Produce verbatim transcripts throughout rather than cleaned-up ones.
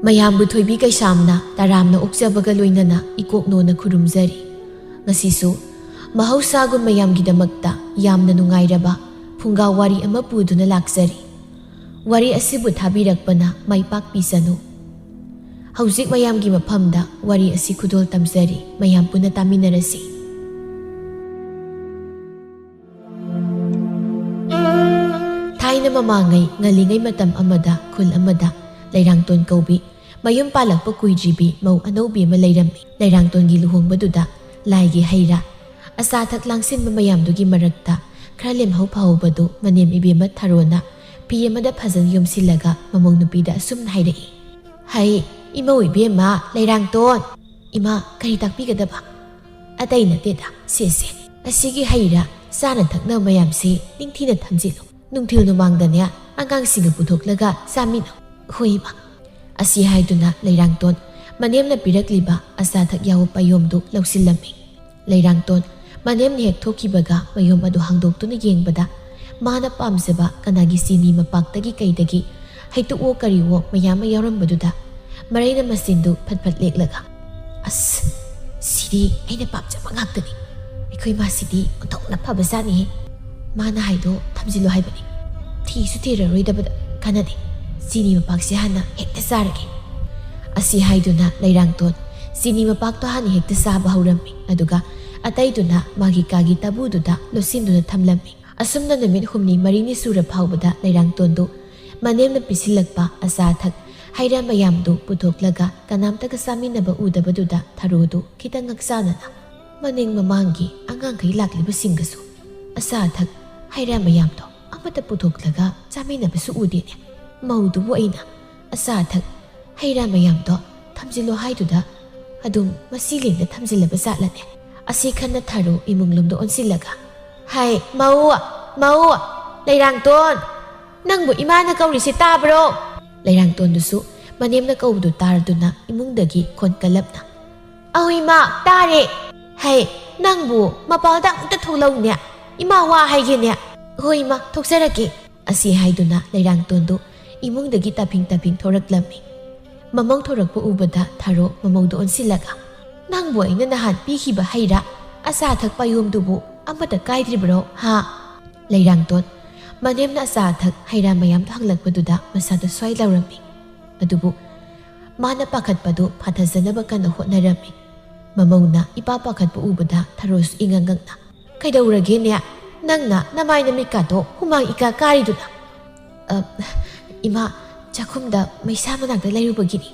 ꯃꯌꯥꯝꯕꯨ ꯊꯣꯏꯕꯤ ꯀꯩꯁꯥꯝꯅ ꯇꯔꯥꯝꯅ ꯑꯣꯛꯆꯕꯒ ꯂꯣꯏꯅꯅ ꯏꯀꯣꯛꯅꯣꯅ ꯈꯨꯔꯨꯝꯖꯔꯤ꯫ ꯉꯁꯤꯁꯨ ꯃꯍꯧꯁꯥꯒꯨꯝ ꯃꯌꯥꯝꯒꯤꯗꯃꯛꯇ ꯌꯥꯝꯅ ꯅꯨꯡꯉꯥꯏꯔꯕ ꯐꯨꯡꯒꯥ ꯋꯥꯔꯤ ꯑꯃ ꯄꯨꯗꯨꯅ ꯂꯥꯛꯆꯔꯤ꯫ ꯋꯥꯔꯤ ꯑꯁꯤꯕꯨ ꯊꯥꯕꯤꯔꯛꯄꯅ ꯃꯥꯏ ꯄꯥꯛꯄꯤꯁꯅꯨ꯫ ꯍꯧꯖꯤꯛ ꯃꯌꯥꯝꯒꯤ ꯃꯐꯝꯗ ꯋꯥꯔꯤ ꯑꯁꯤ ꯈꯨꯗꯣꯜ ꯇꯝꯖꯔꯤ, ꯃꯌꯥꯝ ꯄꯨꯟꯅ ꯇꯥꯃꯤꯟꯅꯔꯁꯤ꯫ ꯊꯥꯏꯅ ꯃꯃꯥꯡꯉꯩ ꯉꯜꯂꯤꯉꯩ ꯃꯇꯝ ꯑꯃꯗ ꯈꯨꯜ ꯑꯃꯗ ꯂꯩꯔꯥꯡꯇꯣꯟ ꯀꯧꯕꯤ ꯃꯌꯨꯝ ꯄꯥꯜꯂꯛꯄ ꯀꯨꯏꯗ꯭ꯔꯤꯕꯤ ꯃꯧ ꯑꯅꯧꯕꯤ ꯑꯃ ꯂꯩꯔꯝꯃꯤ꯫ ꯂꯩꯔꯥꯡꯇꯣꯟꯒꯤ ꯂꯨꯍꯣꯡꯕꯗꯨꯗ ꯂꯥꯏꯒꯤ ꯍꯩꯔꯥ, ꯑꯆꯥ ꯑꯊꯛ ꯂꯥꯡꯁꯤꯟꯕ ꯃꯌꯥꯝꯗꯨꯒꯤ ꯃꯔꯛꯇ ꯈꯔ ꯂꯦꯝꯍꯧ ꯐꯍꯧꯕꯗꯨ ꯃꯅꯦꯝ ꯏꯕꯦꯝꯃ ꯊꯔꯣꯅ ꯐꯤ ꯑꯃꯗ ꯐꯖꯅ ꯌꯣꯝꯁꯤꯜꯂꯒ ꯃꯃꯧ ꯅꯨꯄꯤꯗ ꯑꯁꯨꯝꯅ ꯍꯥꯏꯔꯛꯏ, "ꯍꯩ, ꯏꯃꯧ ꯏꯕꯦꯝꯃ ꯂꯩꯔꯥꯡꯇꯣꯟ, ꯏꯃꯥ ꯀꯔꯤ ꯇꯥꯛꯄꯤꯒꯗꯕ? ꯑꯇꯩ ꯅꯠꯇꯦꯗ, ꯁꯦ ꯁꯦ, ꯑꯁꯤꯒꯤ ꯍꯩꯔꯥ ꯆꯥꯅ ꯊꯛꯅꯕ ꯃꯌꯥꯝꯁꯤ ꯅꯤꯡꯊꯤꯅ ꯊꯝꯖꯤꯜꯂꯨ꯫ ꯅꯨꯡꯊꯤꯜ ꯅꯨꯃꯥꯡꯗꯅꯦ ꯑꯉꯥꯡꯁꯤꯡꯒ ꯄꯨꯊꯣꯛꯂꯒ ꯆꯥꯃꯤꯟꯅꯧ꯫ ꯍꯣꯏ ꯏꯃꯥ꯫" ꯑꯁꯤ ꯍꯥꯏꯗꯨꯅ ꯂꯩꯔꯥꯡꯇꯣꯟ ꯃꯅꯦꯝꯅ ꯄꯤꯔꯛꯂꯤꯕ ꯑꯆꯥ ꯑꯊꯛ ꯌꯥꯎꯕ ꯄꯥꯌꯣꯝꯗꯨ ꯂꯧꯁꯤꯜꯂꯝꯃꯤ꯫ ꯂꯩꯔꯥꯡꯇꯣꯟ ꯃꯅꯦꯝꯅ ꯍꯦꯛ ꯊꯣꯛꯈꯤꯕꯒ ꯃꯌꯣꯝ ꯑꯗꯨ ꯍꯥꯡꯗꯣꯛꯇꯨꯅ ꯌꯦꯡꯕꯗ ꯃꯥꯅ ꯄꯥꯝꯖꯕ ꯀꯅꯥꯒꯤ ꯆꯤꯅꯤ ꯃꯄꯥꯛꯇꯒꯤ ꯀꯩꯗꯒꯤ ꯍꯩꯇꯨꯛꯋꯣ ꯀꯔꯤꯋꯣ ꯃꯌꯥꯝ ꯑꯃ ꯌꯥꯎꯔꯝꯕꯗꯨꯗ ꯃꯔꯩꯅ ꯃꯆꯤꯟꯗꯨ ꯐꯠ ꯐꯠ ꯂꯦꯛꯂꯒ, "ꯑꯁ, ꯁꯤꯗꯤ ꯑꯩꯅ ꯄꯥꯝꯖꯕ ꯉꯥꯛꯇꯅꯤ꯫ ꯑꯩꯈꯣꯏ ꯃꯥꯁꯤꯗꯤ ꯑꯣꯟꯊꯣꯛꯅ ꯐꯕꯖꯥꯠꯅꯤꯍꯦ꯫ ꯃꯥꯅ ꯍꯥꯏꯗꯣ ꯊꯝꯖꯤꯜꯂꯣ ꯍꯥꯏꯕꯅꯤ꯫ ꯊꯤꯁꯨ ꯊꯤꯔꯔꯣꯏꯗꯕꯗ ꯀꯥꯟꯅꯗꯦ꯫ ꯆꯤꯅꯤ ꯃꯄꯥꯛꯁꯦ ꯍꯥꯟꯅ ꯍꯦꯛꯇ ꯆꯥꯔꯒꯦ꯫" ꯑꯁꯤ ꯍꯥꯏꯗꯨꯅ ꯂꯩꯔꯥꯡꯇꯣꯟ ꯆꯤꯅꯤ ꯃꯄꯥꯛꯇꯣ ꯍꯥꯟꯅ ꯍꯦꯛꯇ ꯆꯥꯕ ꯍꯧꯔꯝꯃꯤ꯫ ꯑꯗꯨꯒ ꯑꯇꯩꯗꯨꯅ ꯃꯥꯒꯤ ꯀꯥꯒꯤ ꯇꯥꯕꯨꯗꯨꯗ ꯂꯣꯠꯁꯤꯟꯗꯨꯅ ꯊꯝꯂꯝꯃꯤ꯫ ꯑꯁꯨꯝꯅ ꯅꯨꯃꯤꯠ ꯍꯨꯝꯅꯤ ꯃꯔꯤꯅꯤ ꯁꯨꯔ ꯐꯥꯎꯕꯗ ꯂꯩꯔꯥꯡꯇꯣꯟꯗꯨ ꯃꯅꯦꯝꯅ ꯄꯤꯁꯤꯜꯂꯛꯄ ꯑꯆꯥ ꯑꯊꯛ ꯍꯩꯔꯥ ꯃꯌꯥꯝꯗꯨ ꯄꯨꯊꯣꯛꯂꯒ ꯀꯅꯥꯝꯇꯒ ꯆꯥꯃꯤꯟꯅꯕ ꯎꯗꯕꯗꯨꯗ ꯊꯔꯣꯗꯨ ꯈꯤꯇꯪ ꯉꯛꯆꯥꯅꯅ ꯃꯅꯤꯡ ꯃꯃꯥꯡꯒꯤ ꯑꯉꯥꯡꯈꯩ ꯂꯥꯛꯂꯤꯕꯁꯤꯡꯒꯁꯨ ꯑꯆꯥ ꯑꯊꯛ ꯍꯩꯔꯥ ꯃꯌꯥꯝꯗꯣ ꯑꯃꯠꯇ ꯄꯨꯊꯣꯛꯂꯒ ꯆꯥꯃꯤꯟꯅꯕꯁꯨ ꯎꯗꯦꯅꯦ꯫ ꯃꯧꯗꯨꯕꯨ ꯑꯩꯅ ꯑꯆꯥ ꯑꯊꯛ ꯍꯩꯔꯥ ꯃꯌꯥꯝꯗꯣ ꯊꯝꯖꯤꯜꯂꯣ ꯍꯥꯏꯗꯨꯗ ꯑꯗꯨꯝ ꯃꯁꯤ ꯂꯦꯡꯗ ꯊꯝꯖꯤꯜꯂꯕ ꯖꯥꯠꯂꯅꯦ? ꯑꯁꯤ ꯈꯟꯅ ꯊꯔꯣ ꯏꯃꯨꯡꯂꯣꯝꯗ ꯑꯣꯟꯁꯤꯜꯂꯒ, "ꯍꯥꯏ, ꯃꯧ, ꯃꯧ, ꯂꯩꯔꯥꯡꯇꯣꯟ, ꯅꯪꯕꯨ ꯏꯃꯥꯅ ꯀꯧꯔꯤꯁꯤ ꯇꯥꯕ꯭ꯔꯣ?" ꯂꯩꯔꯥꯡꯇꯣꯟꯗꯨꯁꯨ ꯃꯅꯦꯝꯅ ꯀꯧꯕꯗꯨ ꯇꯥꯔꯗꯨꯅ ꯏꯃꯨꯡꯗꯒꯤ ꯈꯣꯟ ꯀꯜꯂꯞꯅ, "ꯑꯧ ꯏꯃꯥ, ꯇꯥꯔꯦ꯫ ꯍꯩ, ꯅꯪꯕꯨ ꯃꯄꯥꯜꯗ ꯑꯃꯨꯛꯇ ꯊꯣꯛꯂꯛꯎꯅꯦ꯫ ꯏꯃꯥ ꯋꯥ ꯍꯥꯏꯒꯦꯅꯦ꯫" "ꯍꯣꯏ ꯏꯃꯥ, ꯊꯣꯛꯆꯔꯛꯀꯦ꯫" ꯑꯁꯤ ꯍꯥꯏꯗꯨꯅ ꯂꯩꯔꯥꯡꯇꯣꯟꯗꯨ ꯏꯃꯨꯡꯗꯒꯤ ꯇꯥꯐꯤꯡ ꯇꯥꯐꯤꯡ ꯊꯣꯔꯛꯂꯝꯃꯤ꯫ ꯃꯃꯧ ꯊꯣꯔꯛꯄ ꯎꯕꯗ ꯊꯥꯔꯣ ꯃꯃꯧꯗ ꯑꯣꯟꯁꯤꯜꯂꯒ, "ꯅꯪꯕꯨ ꯑꯩꯅ ꯅꯍꯥꯟ ꯄꯤꯈꯤꯕ ꯍꯩ ꯔꯥ, ꯑꯆꯥ ꯑꯊꯛ ꯄꯥꯌꯣꯝꯗꯨꯕꯨ ꯑꯃꯠꯇ ꯀꯥꯏꯗ꯭ꯔꯤꯕ꯭ꯔꯣ, ꯍꯥ?" ꯂꯩꯔꯥꯡꯇꯣꯟ ꯃꯅꯦꯝꯅ ꯑꯆꯥ ꯑꯊꯛ ꯍꯩ ꯔꯥ ꯃꯌꯥꯝꯗꯣ ꯍꯪꯂꯛꯄꯗꯨꯗ ꯃꯁꯥꯗ ꯁ꯭ꯋꯥꯏ ꯂꯥꯎꯔꯝꯃꯤ꯫ ꯑꯗꯨꯕꯨ ꯃꯥꯅ ꯄꯥꯈꯠꯄꯗꯨ ꯐꯥꯊꯖꯅꯕ ꯀꯟꯅ ꯍꯣꯠꯅꯔꯝꯃꯤ꯫ ꯃꯃꯧꯅ ꯏꯄꯥ ꯄꯥꯈꯠꯄ ꯎꯕꯗ ꯊꯥꯔꯣꯁꯨ ꯏꯉꯛ ꯉꯛꯅ, "ꯀꯩꯗꯧꯔꯒꯦꯅꯦ? ꯅꯪꯅ ꯅꯃꯥꯏ ꯅꯃꯤꯠꯀꯥꯗꯣ ꯍꯨꯃꯥꯡ ꯏꯀꯥ ꯀꯥꯔꯤꯗꯨꯅ?" "ꯑ, ꯏꯃꯥ, ꯆꯥꯛꯈꯨꯝꯗ ꯃꯩꯁꯥ ꯃꯅꯥꯛꯇ ꯂꯩꯔꯨꯕꯒꯤꯅꯤ꯫"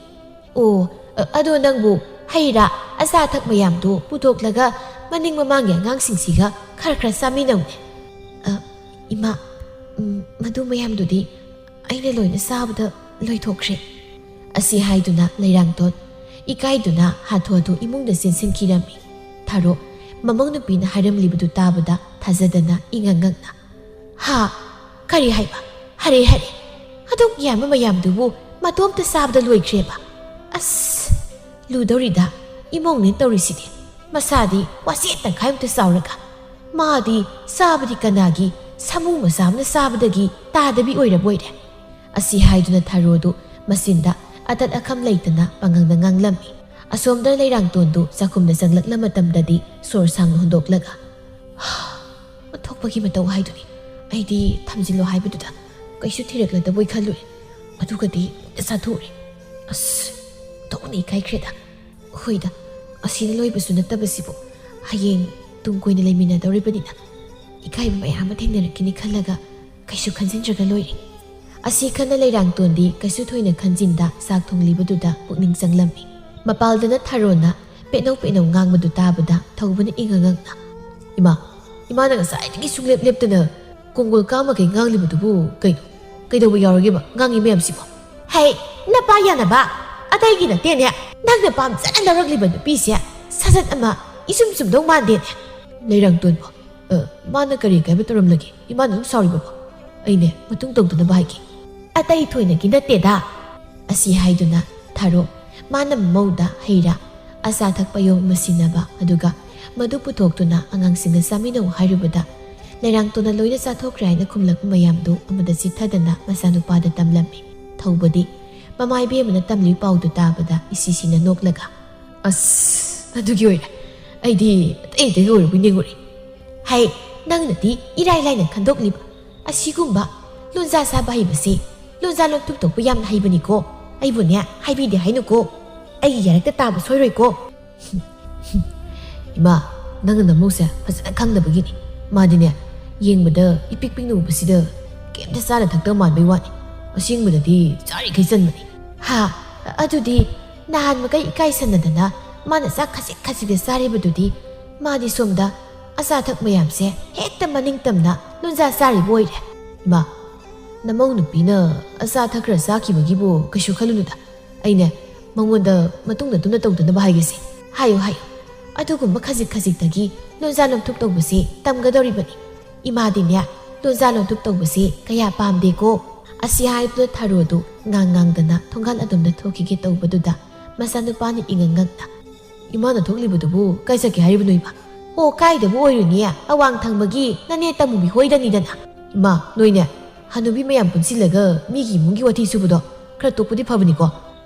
"ꯑꯣ, ꯑ, ꯑꯗꯣ ꯅꯪꯕꯨ ꯍꯩ ꯔꯥ, ꯑꯆꯥ ꯑꯊꯛ ꯃꯌꯥꯝꯗꯨ ꯄꯨꯊꯣꯛꯂꯒ ꯃꯅꯤꯡ ꯃꯃꯥꯡꯒꯤ ꯑꯉꯥꯡꯁꯤꯡꯁꯤꯒ ꯈꯔ ꯈꯔ ꯆꯥꯃꯤꯟꯅꯧꯅꯦ꯫" "ꯑ, ꯏꯃꯥ, ꯎꯝ, ꯃꯗꯨ ꯃꯌꯥꯝꯗꯨꯗꯤ ꯑꯩꯅ ꯂꯣꯏꯅ ꯆꯥꯕꯗ ꯂꯣꯏꯊꯣꯛꯈ꯭ꯔꯦ꯫" ꯑꯁꯤ ꯍꯥꯏꯗꯨꯅ ꯂꯩꯔꯥꯡꯇꯣꯟ ꯏꯀꯥꯏꯗꯨꯅ ꯍꯥꯊꯨ ꯍꯥꯊꯨ ꯏꯃꯨꯡꯗ ꯆꯦꯟꯁꯤꯟꯈꯤꯔꯝꯃꯤ꯫ ꯊꯥꯔꯣ ꯃꯃꯧ ꯅꯨꯄꯤꯅ ꯍꯥꯏꯔꯝꯂꯤꯕꯗꯨ ꯇꯥꯕꯗ ꯊꯥꯖꯗꯅ ꯏꯉꯛ ꯉꯛꯅ, "ꯍꯥ? ꯀꯔꯤ ꯍꯥꯏꯕ? ꯍꯔꯦ, ꯍꯔꯦ! ꯑꯗꯨꯛ ꯌꯥꯝꯕ ꯃꯌꯥꯝꯗꯨꯕꯨ ꯃꯇꯣꯝꯇ ꯆꯥꯕꯗ ꯂꯣꯏꯈ꯭ꯔꯦꯕ? ꯑꯁ! ꯂꯨꯗꯧꯔꯤꯗ ꯏꯃꯧꯅꯦ ꯇꯧꯔꯤꯁꯤꯗꯤ꯫ ꯃꯁꯥꯗꯤ ꯋꯥꯆꯦꯠ ꯇꯪꯈꯥꯏꯃꯨꯛꯇ ꯆꯥꯎꯔꯒ꯫ ꯃꯥꯗꯤ ꯆꯥꯕꯗꯤ ꯀꯅꯥꯒꯤ ꯁꯥꯃꯨ ꯃꯆꯥ ꯑꯃꯅ ꯆꯥꯕꯗꯒꯤ ꯇꯥꯗꯕꯤ ꯑꯣꯏꯔꯕꯣꯏꯔꯦ꯫" ꯑꯁꯤ ꯍꯥꯏꯗꯨꯅ ꯊꯥꯔꯣꯗꯨ ꯃꯆꯤꯟꯗ ꯑꯇꯠ ꯑꯈꯝ ꯂꯩꯇꯅ ꯄꯥꯉꯪꯗ ꯉꯥꯡꯂꯝꯃꯤ꯫ ꯑꯁꯣꯝꯗ ꯂꯩꯔꯥꯡꯇꯣꯟꯗꯨ ꯆꯥꯛꯈꯨꯝꯗ ꯆꯪꯂꯛꯂ ꯃꯇꯝꯗꯗꯤ ꯁꯣꯔ ꯁꯥꯡꯅ ꯍꯣꯟꯗꯣꯛꯂꯒ, "ꯍꯥ, ꯑꯣꯟꯊꯣꯛꯄꯒꯤ ꯃꯇꯧ ꯍꯥꯏꯗꯨꯅꯤ꯫ ꯑꯩꯗꯤ ꯊꯝꯖꯤꯜꯂꯣ ꯍꯥꯏꯕꯗꯨꯗ ꯀꯩꯁꯨ ꯊꯤꯔꯛꯂꯗꯕꯣꯏ ꯈꯜꯂꯨꯔꯦ꯫ ꯑꯗꯨꯒꯗꯤ ꯂꯣꯏꯅ ꯆꯥꯊꯣꯛꯎꯔꯦ꯫ ꯑꯁ, ꯑꯣꯟꯊꯣꯛꯅ ꯏꯀꯥꯏꯈ꯭ꯔꯦꯗ꯫ ꯍꯣꯏꯗ, ꯑꯁꯤꯅ ꯂꯣꯏꯕꯁꯨ ꯅꯠꯇꯕꯁꯤꯕꯨ꯫ ꯍꯌꯦꯡ ꯇꯨꯡ ꯀꯣꯏꯅ ꯂꯩꯃꯤꯟꯅꯗꯧꯔꯤꯕꯅꯤꯅ ꯏꯀꯥꯏꯕ ꯃꯌꯥꯝ ꯑꯃ ꯊꯦꯡꯅꯔꯛꯈꯤꯅꯤ ꯈꯜꯂꯒ ꯀꯩꯁꯨ ꯈꯟꯖꯤꯟꯗ꯭ꯔꯒ ꯂꯣꯏꯔꯦ꯫" ꯑꯁꯤ ꯈꯟꯅ ꯂꯩꯔꯥꯡꯇꯣꯟꯗꯤ ꯀꯩꯁꯨ ꯊꯣꯏꯅ ꯈꯟꯖꯤꯟꯗ ꯆꯥꯛ ꯊꯣꯡꯂꯤꯕꯗꯨꯗ ꯄꯨꯛꯅꯤꯡ ꯆꯪꯂꯝꯃꯤ꯫ ꯃꯄꯥꯜꯗꯅ ꯊꯥꯔꯣꯅ ꯄꯦꯠꯅꯧ ꯄꯦꯠꯅꯧ ꯉꯥꯡꯕꯗꯨ ꯇꯥꯕꯗ ꯊꯧꯕꯅ ꯏꯉꯛ ꯉꯛꯅ, "ꯏꯃꯥ, ꯏꯃꯥꯅ ꯉꯁꯥꯏꯗꯒꯤ ꯁꯨꯡꯂꯦꯞ ꯂꯦꯞꯇꯅ ꯀꯣꯡꯒꯣꯜ ꯀꯥꯃꯈꯩ ꯉꯥꯡꯂꯤꯕꯗꯨꯕꯨ ꯀꯩꯅꯣ? ꯀꯩꯗꯧꯕ ꯌꯥꯎꯔꯒꯦꯕ ꯉꯥꯡꯉꯤ ꯃꯌꯥꯝꯁꯤꯕꯣ?" "ꯍꯩ, ꯅꯄꯥ ꯌꯥꯅꯕ ꯑꯇꯩꯒꯤ ꯅꯠꯇꯦꯅꯦ꯫ ꯅꯪꯅ ꯄꯥꯝꯖꯅ ꯂꯧꯔꯛꯂꯤꯕ ꯅꯨꯄꯤꯁꯦ ꯁꯥꯖꯠ ꯑꯃ ꯏꯆꯨꯝ ꯆꯨꯝꯗꯧ ꯃꯥꯟꯗꯦꯅꯦ꯫" ꯂꯩꯔꯥꯡꯇꯣꯟꯕꯣ, "ꯑ, ꯃꯥꯅ ꯀꯔꯤ ꯑꯀꯥꯏꯕ ꯇꯧꯔꯝꯂꯒꯦ? ꯏꯃꯥꯅ ꯑꯗꯨꯝ ꯁꯥꯎꯔꯤꯕꯕꯣ? ꯑꯩꯅꯦ ꯃꯇꯨꯡ ꯇꯧꯗꯅꯕ ꯍꯥꯏꯒꯦ꯫" "ꯑꯇꯩ ꯊꯣꯏꯅꯒꯤ ꯅꯠꯇꯦꯗ꯫" ꯑꯁꯤ ꯍꯥꯏꯗꯨꯅ ꯊꯥꯔꯣ ꯃꯥꯅ ꯃꯃꯧꯗ ꯍꯩ ꯔꯥ, ꯑꯆꯥ ꯑꯊꯛ ꯄꯥꯌꯣꯝ ꯑꯃ ꯁꯤꯟꯅꯕ, ꯑꯗꯨꯒ ꯃꯗꯨ ꯄꯨꯊꯣꯛꯇꯨꯅ ꯑꯉꯥꯡꯁꯤꯡꯒ ꯆꯥꯃꯤꯟꯅꯧ ꯍꯥꯏꯔꯨꯕꯗ, ꯂꯩꯔꯥꯡꯇꯣꯟꯅ ꯂꯣꯏꯅ ꯆꯥꯊꯣꯛꯈ꯭ꯔꯦ ꯍꯥꯏꯅ ꯈꯨꯝꯂꯛꯄ ꯃꯌꯥꯝꯗꯨ ꯑꯃꯗ ꯆꯤꯠꯊꯗꯅ ꯃꯆꯥꯅꯨꯄꯥꯗ ꯇꯝꯂꯝꯃꯤ꯫ ꯊꯧꯕꯗꯤ ꯃꯃꯥ ꯏꯕꯦꯝꯃꯅ ꯇꯝꯂꯤꯕ ꯄꯥꯎꯗꯨ ꯇꯥꯕꯗ ꯏꯁꯤꯁꯤꯅ ꯅꯣꯛꯂꯒ, "ꯑꯁ, ꯑꯗꯨꯒꯤ ꯑꯣꯏꯔꯦ꯫ ꯑꯩꯗꯤ ꯑꯇꯩ ꯑꯇꯩꯒ ꯑꯣꯏꯔꯕꯣꯏ ꯅꯤꯡꯉꯨꯔꯦ꯫ ꯍꯩ, ꯅꯪꯅꯗꯤ ꯏꯔꯥꯏ ꯂꯥꯏꯅ ꯈꯟꯗꯣꯛꯂꯤꯕ ꯑꯁꯤꯒꯨꯝꯕ ꯂꯣꯟꯖꯥ ꯁꯥꯕ ꯍꯩꯕꯁꯦ ꯂꯣꯟꯖꯥ ꯂꯣꯟꯊꯣꯛ ꯇꯧꯕ ꯌꯥꯝꯅ ꯍꯩꯕꯅꯤꯀꯣ꯫ ꯑꯩꯕꯨꯅꯦ ꯍꯥꯏꯕꯤꯗꯦ ꯍꯥꯏꯅꯨꯀꯣ꯫ ꯑꯩꯒꯤ ꯌꯥꯔꯛꯇ ꯇꯥꯕ ꯁꯣꯏꯔꯣꯏꯀꯣ꯫" "ꯏꯃꯥ, ꯅꯪꯅ ꯅꯃꯧꯁꯦ ꯐꯖꯅ ꯈꯪꯗꯕꯒꯤꯅꯤ꯫ ꯃꯥꯗꯤꯅꯦ, ꯌꯦꯡꯕꯗ ꯏꯄꯤꯛ ꯄꯤꯛꯅ ꯎꯕꯁꯤꯗ ꯀꯩꯝꯇ ꯆꯥꯅ ꯊꯛꯇꯕ ꯃꯥꯟꯕꯩ ꯋꯥꯅꯤ꯫ ꯑꯁꯦꯡꯕꯗꯗꯤ ꯆꯥꯔꯤꯈꯩ ꯆꯟꯕꯅꯤ꯫" "ꯍꯥ, ꯑꯗꯨꯗꯤ ꯅꯍꯥꯟ ꯃꯈꯩ ꯏꯀꯥꯏ ꯁꯟꯅꯗꯅ ꯃꯥꯅ ꯆꯥꯛ ꯈꯖꯤꯛ ꯈꯖꯤꯛꯇ ꯆꯥꯔꯤꯕꯗꯨꯗꯤ ꯃꯥꯗꯤ ꯁꯣꯝꯗ ꯑꯆꯥ ꯑꯊꯛ ꯃꯌꯥꯝꯁꯦ ꯍꯦꯛꯇ ꯃꯅꯤꯡ ꯇꯝꯅ ꯂꯣꯟꯖꯥ ꯆꯥꯔꯤꯕ ꯑꯣꯏꯔꯦ꯫" "ꯏꯃꯥ, ꯅꯃꯧ ꯅꯨꯄꯤꯅ ꯑꯆꯥ ꯑꯊꯛ ꯈꯔ ꯆꯥꯈꯤꯕꯒꯤꯕꯨ ꯀꯩꯁꯨ ꯈꯜꯂꯨꯅꯨꯗ꯫ ꯑꯩꯅꯦ ꯃꯉꯣꯟꯗ ꯃꯇꯨꯡꯗ ꯇꯨꯝꯅ ꯇꯧꯗꯅꯕ ꯍꯥꯏꯒꯦꯁꯦ꯫" "ꯍꯥꯏꯌꯨ, ꯍꯥꯏꯌꯨ꯫" "ꯑꯗꯨꯒꯨꯝꯕ ꯈꯖꯤꯛ ꯈꯖꯤꯛꯇꯒꯤ ꯂꯣꯟꯖꯥ ꯂꯣꯟꯊꯣꯛ ꯇꯧꯕꯁꯦ ꯇꯝꯒꯗꯧꯔꯤꯕꯅꯤ꯫ ꯏꯃꯥꯗꯤꯅꯦ ꯂꯣꯟꯖꯥ ꯂꯣꯟꯊꯣꯛ ꯇꯧꯕꯁꯦ ꯀꯌꯥ ꯄꯥꯝꯗꯦꯀꯣ꯫" ꯑꯁꯤ ꯍꯥꯏꯕꯗ ꯊꯔꯣꯗꯨ ꯉꯥꯡ ꯉꯥꯡꯗꯅ ꯊꯣꯡꯒꯥꯜ ꯑꯗꯣꯝꯗ ꯊꯣꯛꯈꯤꯒꯦ ꯇꯧꯕꯗꯨꯗ ꯃꯆꯥꯅꯨꯄꯥꯅ ꯏꯉꯛ ꯉꯛꯅ, "ꯏꯃꯥꯅ ꯊꯣꯛꯂꯤꯕꯗꯨꯕꯨ ꯀꯥꯏ ꯆꯠꯀꯦ ꯍꯥꯏꯔꯤꯕꯅꯣ ꯏꯃꯥ?" "ꯑꯣ, ꯀꯥꯏꯗꯕꯨ ꯑꯣꯏꯔꯨꯅꯤ, ꯑꯋꯥꯡ ꯊꯪꯕꯒꯤ ꯅꯅꯦ ꯇꯃꯨꯕꯤ ꯍꯣꯏꯗꯅꯤꯗꯅ꯫" "ꯏꯃꯥ, ꯅꯣꯏꯅꯦ ꯍꯅꯨꯕꯤ ꯃꯌꯥꯝ ꯄꯨꯟꯁꯤꯜꯂꯒ ꯃꯤꯒꯤ ꯏꯃꯨꯡꯒꯤ ꯋꯥꯊꯤ ꯁꯨꯕꯗꯣ ꯈꯔ ꯇꯣꯛꯄꯗꯤ ꯐꯕꯅꯤꯀꯣ꯫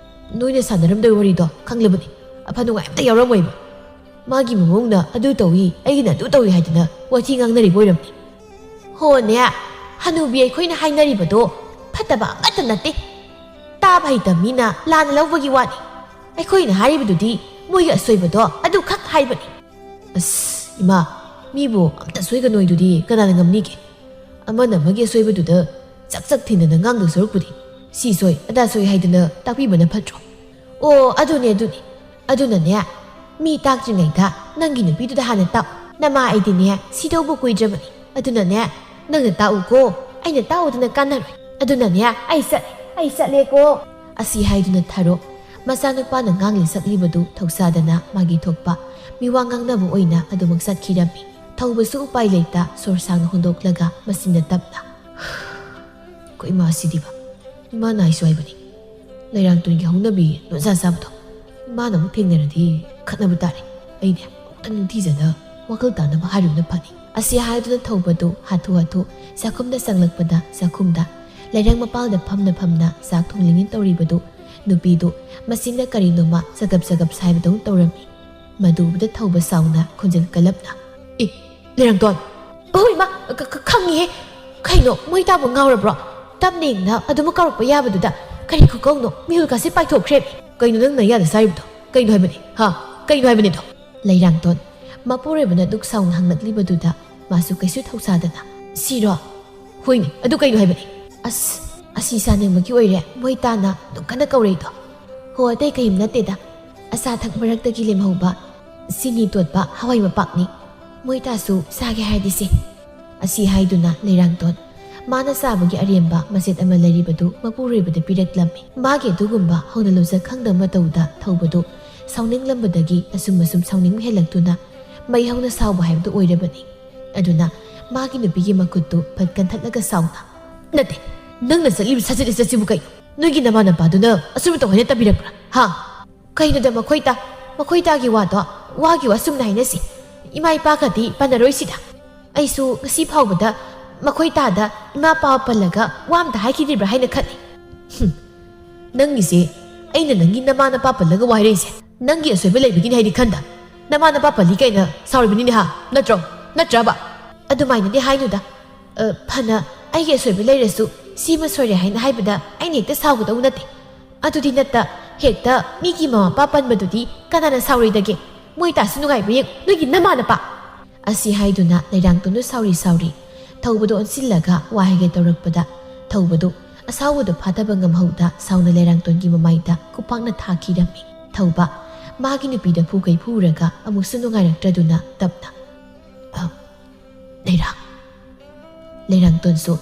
ꯅꯣꯏꯅ ꯁꯥꯟꯅꯔꯝꯗꯣꯏ ꯋꯥꯔꯤꯗꯣ ꯈꯪꯂꯕꯅꯤ꯫ ꯑꯐ ꯅꯨꯡꯉꯥꯏ ꯑꯝꯇ ꯌꯥꯎꯔꯝꯃꯣꯏꯕ꯫ ꯃꯥꯒꯤ ꯃꯃꯧꯅ ꯑꯗꯨ ꯇꯧꯏ, ꯑꯩꯒꯤꯅ ꯑꯗꯨ ꯇꯧꯏ ꯍꯥꯏꯗꯅ ꯋꯥꯊꯤ ꯉꯥꯡꯅꯔꯤꯕ ꯑꯣꯏꯔꯝꯅꯤ꯫" "ꯍꯣꯅꯦ, ꯍꯅꯨꯕꯤ ꯑꯩꯈꯣꯏꯅ ꯍꯥꯏꯅꯔꯤꯕꯗꯣ ꯐꯠꯇꯕ ꯑꯃꯠꯇ ꯅꯠꯇꯦ꯫ ꯇꯥꯕ ꯍꯩꯇꯕ ꯃꯤꯅ ꯂꯥꯟꯅ ꯂꯧꯕꯒꯤ ꯋꯥꯅꯤ꯫ ꯑꯩꯈꯣꯏꯅ ꯍꯥꯏꯔꯤꯕꯗꯨꯗꯤ ꯃꯣꯏꯒꯤ ꯑꯁꯣꯏꯕꯗꯣ ꯑꯗꯨꯈꯛ ꯍꯥꯏꯕꯅꯤ꯫" "ꯑꯁ, ꯏꯃꯥ, ꯃꯤꯕꯨ ꯑꯝꯇ ꯁꯣꯏꯒꯅꯣꯏꯗꯨꯗꯤ ꯀꯅꯥꯅ ꯉꯝꯅꯤꯒꯦ? ꯑꯃꯅ ꯑꯃꯒꯤ ꯑꯁꯣꯏꯕꯗꯨꯗ ꯆꯛ ꯆꯛ ꯊꯤꯟꯗꯅ ꯉꯥꯡꯗꯧ ꯁꯔꯨꯛꯄꯨꯗꯤ ꯁꯤ ꯁꯣꯏ, ꯑꯗꯥ ꯁꯣꯏ ꯍꯥꯏꯗꯅ ꯇꯥꯛꯄꯤꯕꯅ ꯐꯠꯇ꯭ꯔꯣ?" "ꯑꯣ, ꯑꯗꯨꯅꯦ, ꯑꯗꯨꯅꯦ꯫ ꯑꯗꯨꯅꯅꯦ, ꯃꯤ ꯇꯥꯛꯇ꯭ꯔꯤꯉꯩꯗ ꯅꯪꯒꯤ ꯅꯨꯄꯤꯗꯨꯗ ꯍꯥꯟꯅ ꯇꯥꯛꯎ꯫ ꯅꯃꯥ ꯑꯩꯗꯤꯅꯦ ꯁꯤꯗꯧꯕ ꯀꯨꯏꯗ꯭ꯔꯕꯅꯤ꯫ ꯑꯗꯨꯅꯅꯦ, ꯅꯪꯅ ꯇꯥꯛꯎꯀꯣ꯫ ꯑꯩꯅ ꯇꯥꯛꯎꯗꯅ ꯀꯥꯟꯅꯔꯣꯏ꯫ ꯑꯗꯨꯅꯅꯦ, ꯑꯩ ꯆꯠꯂꯦ, ꯑꯩ ꯆꯠꯂꯦꯀꯣ꯫" ꯑꯁꯤ ꯍꯥꯏꯗꯨꯅ ꯊꯔꯣ ꯃꯆꯥꯅꯨꯄꯥꯅ ꯉꯥꯡꯂꯤ ꯁꯛꯂꯤꯕꯗꯨ ꯊꯧꯁꯥꯗꯅ ꯃꯥꯒꯤ ꯊꯣꯛꯄ ꯃꯤꯋꯥ ꯉꯥꯡꯅꯕ ꯑꯣꯏꯅ ꯑꯗꯨꯃꯛ ꯆꯠꯈꯤꯔꯝꯃꯤ꯫ ꯊꯧꯕꯁꯨ ꯎꯄꯥꯏ ꯂꯩꯇ ꯁꯣꯔ ꯁꯥꯡꯅ ꯍꯣꯟꯗꯣꯛꯂꯒ ꯃꯆꯤꯟꯅ ꯇꯞꯅ, "ꯑꯩꯈꯣꯏ ꯏꯃꯥꯁꯤꯗꯤꯕ, ꯏꯃꯥꯅ ꯍꯥꯏꯁꯨ ꯍꯥꯏꯕꯅꯤ, ꯂꯩꯔꯥꯡ ꯇꯨꯟꯒꯤ ꯍꯧꯅꯕꯤ ꯂꯣꯟꯖꯥ ꯆꯥꯕꯗꯣ꯫ ꯏꯃꯥꯅ ꯑꯃꯨꯛ ꯊꯦꯡꯅꯔꯗꯤ ꯈꯠꯅꯕ ꯇꯥꯔꯦ꯫ ꯑꯩꯅꯦ ꯑꯃꯨꯛꯇ ꯅꯤꯡꯊꯤꯖꯅ ꯋꯥꯈꯜ ꯇꯥꯅꯕ ꯍꯥꯏꯔꯨꯕꯅ ꯐꯅꯤ꯫" ꯑꯁꯤ ꯍꯥꯏꯗꯨꯅ ꯊꯧꯕꯗꯨ ꯍꯥꯊꯨ ꯍꯥꯊꯨ ꯆꯥꯛꯈꯨꯝꯗ ꯆꯪꯂꯛꯄꯗ ꯆꯥꯛꯈꯨꯝꯗ ꯂꯩꯔꯪ ꯃꯄꯥꯜꯗ ꯐꯝꯅ ꯐꯝꯅ ꯆꯥꯛ ꯊꯣꯡꯂꯤꯉꯩ ꯇꯧꯔꯤꯕꯗꯨ ꯅꯨꯄꯤꯗꯨ ꯃꯆꯤꯟꯗ ꯀꯔꯤꯅꯣꯃ ꯆꯒꯞ ꯆꯒꯞ ꯁꯥꯏꯕꯗꯧ ꯇꯧꯔꯝꯃꯤ꯫ ꯃꯗꯨ ꯎꯕꯗ ꯊꯧꯕ ꯁꯥꯎꯅ ꯈꯣꯟꯖꯦꯜ ꯀꯜꯂꯞꯅ, "ꯑꯦ, ꯂꯩꯔꯪꯇꯣꯟ!" "ꯑꯍꯣꯏ, ꯏꯃꯥ, ꯈ-, ꯈ-, ꯈꯪꯉꯤꯍꯦ꯫ ꯀꯩꯅꯣ, ꯃꯣꯏ ꯇꯥꯕ ꯉꯥꯎꯔꯕ꯭ꯔꯣ? ꯇꯞꯅ ꯏꯪꯅ ꯑꯗꯨꯃꯛ ꯀꯧꯔꯛꯄ ꯌꯥꯕꯗꯨꯗ ꯀꯔꯤ ꯈꯨꯀꯧꯅꯣ? ꯃꯤꯍꯨꯜꯀꯥꯁꯦ ꯄꯥꯏꯊꯣꯛꯈ꯭ꯔꯦ꯫ ꯀꯩꯅꯣ ꯅꯪ ꯅꯌꯥꯗ ꯁꯥꯏꯕꯗꯣ? ꯀꯩꯅꯣ ꯍꯥꯏꯕꯅꯤ? ꯍꯥ? ꯀꯩꯅꯣ ꯍꯥꯏꯕꯅꯤꯗꯣ?" ꯂꯩꯔꯥꯡꯇꯣꯟ ꯃꯄꯨꯔꯣꯏꯕꯅ ꯗꯨꯛ ꯁꯥꯎꯅ ꯍꯪꯂꯛꯂꯤꯕꯗꯨꯗ ꯃꯥꯁꯨ ꯀꯩꯁꯨ ꯊꯧꯁꯥꯗꯅ, "ꯁꯤꯔꯣ?" "ꯍꯣꯏꯅꯦ, ꯑꯗꯨ ꯀꯩꯅꯣ ꯍꯥꯏꯕꯅꯤ?" "ꯑꯁ, ꯑꯁꯤ ꯆꯥꯅꯤꯡꯕꯒꯤ ꯑꯣꯏꯔꯦ ꯃꯣꯏ ꯇꯥꯅ ꯑꯗꯨꯛ ꯀꯟꯅ ꯀꯧꯔꯛꯏꯗꯣ?" "ꯍꯣ, ꯑꯇꯩ ꯀꯔꯤꯝ ꯅꯠꯇꯦꯗ꯫ ꯑꯆꯥ ꯑꯊꯛ ꯃꯔꯛꯇꯒꯤ ꯂꯦꯝꯍꯧꯕ ꯆꯤꯅꯤ ꯇꯣꯠꯄ ꯍꯋꯥꯏ ꯃꯄꯥꯛꯅꯤ꯫ ꯃꯣꯏ ꯇꯥꯁꯨ ꯆꯥꯒꯦ ꯍꯥꯏꯔꯗꯤ ꯁꯦ꯫" ꯑꯁꯤ ꯍꯥꯏꯗꯨꯅ ꯂꯩꯔꯥꯡꯇꯣꯟ ꯃꯥꯅ ꯆꯥꯕꯒꯤ ꯑꯔꯦꯝꯕ ꯃꯆꯦꯠ ꯑꯃ ꯂꯩꯔꯤꯕꯗꯨ ꯃꯄꯨꯔꯣꯏꯕꯗ ꯄꯤꯔꯛꯂꯝꯃꯤ꯫ ꯃꯥꯒꯤ ꯑꯗꯨꯒꯨꯝꯕ ꯍꯧꯅ ꯂꯣꯠꯆ ꯈꯪꯗꯕ ꯃꯇꯧꯗ ꯊꯧꯕꯗꯨ ꯁꯥꯎꯅꯤꯡꯂꯝꯕꯗꯒꯤ ꯑꯁꯨꯝ ꯑꯁꯨꯝ ꯁꯥꯎꯅꯤꯡꯕ ꯍꯦꯜꯂꯛꯇꯨꯅ ꯃꯩ ꯍꯧꯅ ꯁꯥꯎꯕ ꯍꯥꯏꯕꯗꯨ ꯑꯣꯏꯔꯕꯅꯤ꯫ ꯑꯗꯨꯅ ꯃꯥꯒꯤ ꯅꯨꯄꯤꯒꯤ ꯃꯈꯨꯠꯇꯨ ꯐꯠ ꯀꯟꯊꯠꯂꯒ ꯁꯥꯎꯅ, "ꯅꯠꯇꯦ, ꯅꯪꯅ ꯆꯠꯂꯤꯕ ꯁꯥꯖꯠ ꯂꯤꯆꯠꯁꯤꯕꯨ ꯀꯩꯅꯣ? ꯅꯣꯏꯒꯤ ꯅꯃꯥ ꯅꯄꯥꯗꯨꯅ ꯑꯁꯨꯝꯅ ꯇꯧ ꯍꯥꯏꯅ ꯇꯝꯕꯤꯔꯛꯄ꯭ꯔꯥ? ꯍꯥ?" "ꯀꯩꯅꯣꯗ ꯃꯈꯣꯏ ꯇꯥ, ꯃꯈꯣꯏ ꯇꯥꯒꯤ ꯋꯥꯗꯣ, ꯋꯥꯒꯤ ꯋꯥ ꯆꯨꯝꯅ ꯍꯥꯏꯅꯁꯤ꯫ ꯏꯃꯥ ꯏꯄꯥꯒꯗꯤ ꯄꯥꯟꯅꯔꯣꯏꯁꯤꯗ꯫ ꯑꯩꯁꯨ ꯉꯁꯤ ꯐꯥꯎꯕꯗ ꯃꯈꯣꯏ ꯇꯥꯗ ꯏꯃꯥ ꯄꯥ ꯄꯜꯂꯒ ꯋꯥ ꯑꯝꯇ ꯍꯥꯏꯈꯤꯗ꯭ꯔꯤꯕ꯭ꯔꯥ ꯍꯥꯏꯅ ꯈꯜꯂꯤ꯫" "ꯍꯨꯝ, ꯅꯪꯒꯤꯁꯦ ꯑꯩꯅ ꯅꯪꯒꯤ ꯅꯃꯥ ꯅꯄꯥ ꯄꯜꯂꯒ ꯋꯥꯏꯔꯛꯏꯁꯦ ꯅꯪꯒꯤ ꯑꯁꯣꯏꯕ ꯂꯩꯕꯒꯤꯅꯤ ꯍꯥꯏꯗꯤ ꯈꯟꯗ꯫ ꯅꯃꯥ ꯅꯄꯥ ꯄꯜꯂꯤ ꯀꯥꯏꯅ ꯁꯥꯎꯔꯤꯕꯅꯤꯅꯦ ꯍꯥ? ꯅꯠꯇ꯭ꯔꯣ? ꯅꯠꯇ꯭ꯔꯕ?" "ꯑꯗꯨꯃꯥꯏꯅꯗꯤ ꯍꯥꯏꯅꯨꯗ꯫ ꯑ, ꯐꯅ ꯑꯩꯒꯤ ꯑꯁꯣꯏꯕ ꯂꯩꯔꯁꯨ ꯁꯤꯃ ꯁꯣꯏꯔꯦ ꯍꯥꯏꯅ ꯍꯥꯏꯕꯗ ꯑꯩꯅ ꯍꯦꯛꯇ ꯁꯥꯎꯒꯗꯧ ꯅꯠꯇꯦ꯫ ꯑꯗꯨꯗꯤ ꯅꯠꯇ ꯍꯦꯛꯇ ꯃꯤꯒꯤ ꯃꯃꯥ ꯃꯄꯥ ꯄꯟꯕꯗꯨꯗꯤ ꯀꯅꯥꯅ ꯁꯥꯎꯔꯣꯏꯗꯒꯦ? ꯃꯣꯏ ꯇꯥꯁꯨ ꯅꯨꯡꯉꯥꯏꯕ꯭ꯔꯥ ꯌꯦꯡꯉꯨ, ꯅꯣꯏꯒꯤ ꯅꯃꯥ ꯅꯄꯥ!" ꯑꯁꯤ ꯍꯥꯏꯗꯨꯅ ꯂꯩꯔꯥꯡꯇꯣꯟꯗꯨ ꯁꯥꯎꯔꯤ ꯁꯥꯎꯔꯤ ꯊꯧꯕꯗꯨ ꯑꯣꯟꯁꯤꯜꯂꯒ ꯋꯥ ꯍꯥꯏꯒꯦ ꯇꯧꯔꯛꯄꯗ ꯊꯧꯕꯗꯨ ꯑꯁꯥꯎꯕꯗꯨ ꯐꯥꯊꯕ ꯉꯝꯍꯧꯗ ꯁꯥꯎꯅ ꯂꯩꯔꯥꯡꯇꯣꯟꯒꯤ ꯃꯃꯥꯏꯗ ꯈꯨꯄꯥꯛꯅ ꯊꯥꯈꯤꯔꯝꯃꯤ꯫ ꯊꯧꯕ ꯃꯥꯒꯤ ꯅꯨꯄꯤꯗ ꯐꯨꯈꯩ ꯐꯨꯔꯒ ꯑꯃꯨꯛꯁꯨ ꯅꯨꯡꯉꯥꯏꯔꯛꯇ꯭ꯔꯗꯨꯅ ꯇꯞꯅ, "ꯑ, ꯂꯩꯔꯥꯡ꯫" ꯂꯩꯔꯥꯡꯇꯣꯟꯁꯨ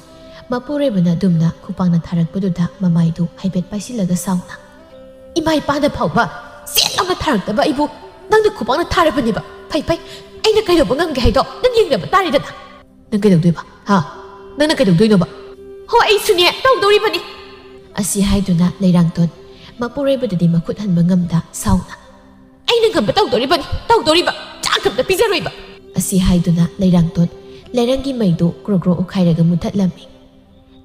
ꯃꯄꯨꯔꯣꯏꯕꯅ ꯑꯗꯨꯝꯅ ꯈꯨꯄꯥꯛꯅ ꯊꯥꯔꯛꯄꯗꯨꯗ ꯃꯃꯥꯏꯗꯨ ꯍꯥꯏꯐꯦꯠ ꯄꯥꯏꯁꯤꯜꯂꯒ ꯁꯥꯎꯅ, "ꯏꯃꯥ ꯏꯄꯥꯅ ꯐꯥꯎꯕ ꯆꯦꯠ ꯂꯥꯎꯅ ꯊꯥꯔꯛꯇꯕ ꯑꯩꯕꯨ ꯅꯪꯅ ꯈꯨꯄꯥꯛꯅ ꯊꯥꯔꯕꯅꯦꯕ꯫ ꯐꯩ ꯐꯩ, ꯑꯩꯅ ꯀꯩꯗꯧꯕ ꯉꯝꯒꯦ ꯍꯥꯏꯗꯣ ꯅꯪ ꯌꯦꯡꯅꯕ ꯇꯥꯔꯦꯗꯅ꯫" "ꯅꯪ ꯀꯩꯗꯧꯗꯣꯏꯕ? ꯍꯥ? ꯅꯪꯅ ꯀꯩꯗꯧꯗꯣꯏꯅꯣꯕ?" "ꯍꯣ, ꯑꯩꯁꯨꯅꯦ ꯇꯧꯗꯧꯔꯤꯕꯅꯤ꯫" ꯑꯁꯤ ꯍꯥꯏꯗꯨꯅ ꯂꯩꯔꯥꯡꯇꯣꯟ ꯃꯄꯨꯔꯣꯏꯕꯗꯗꯤ ꯃꯈꯨꯠ ꯍꯟꯕ ꯉꯝꯗ ꯁꯥꯎꯅ, "ꯑꯩꯅ ꯉꯝꯕ ꯇꯧꯗꯣꯔꯤꯕꯅꯤ, ꯇꯧꯗꯣꯔꯤꯕ, ꯆꯥꯛ ꯑꯝꯇ ꯄꯤꯖꯔꯣꯏꯕ꯫" ꯑꯁꯤ ꯍꯥꯏꯗꯨꯅ ꯂꯩꯔꯥꯡꯇꯣꯟ ꯂꯩꯔꯪꯒꯤ ꯃꯩꯗꯨ ꯀ꯭ꯔꯣ ꯀ꯭ꯔꯣ ꯎꯈꯥꯏꯔꯒ ꯃꯨꯊꯠꯂꯝꯃꯤ꯫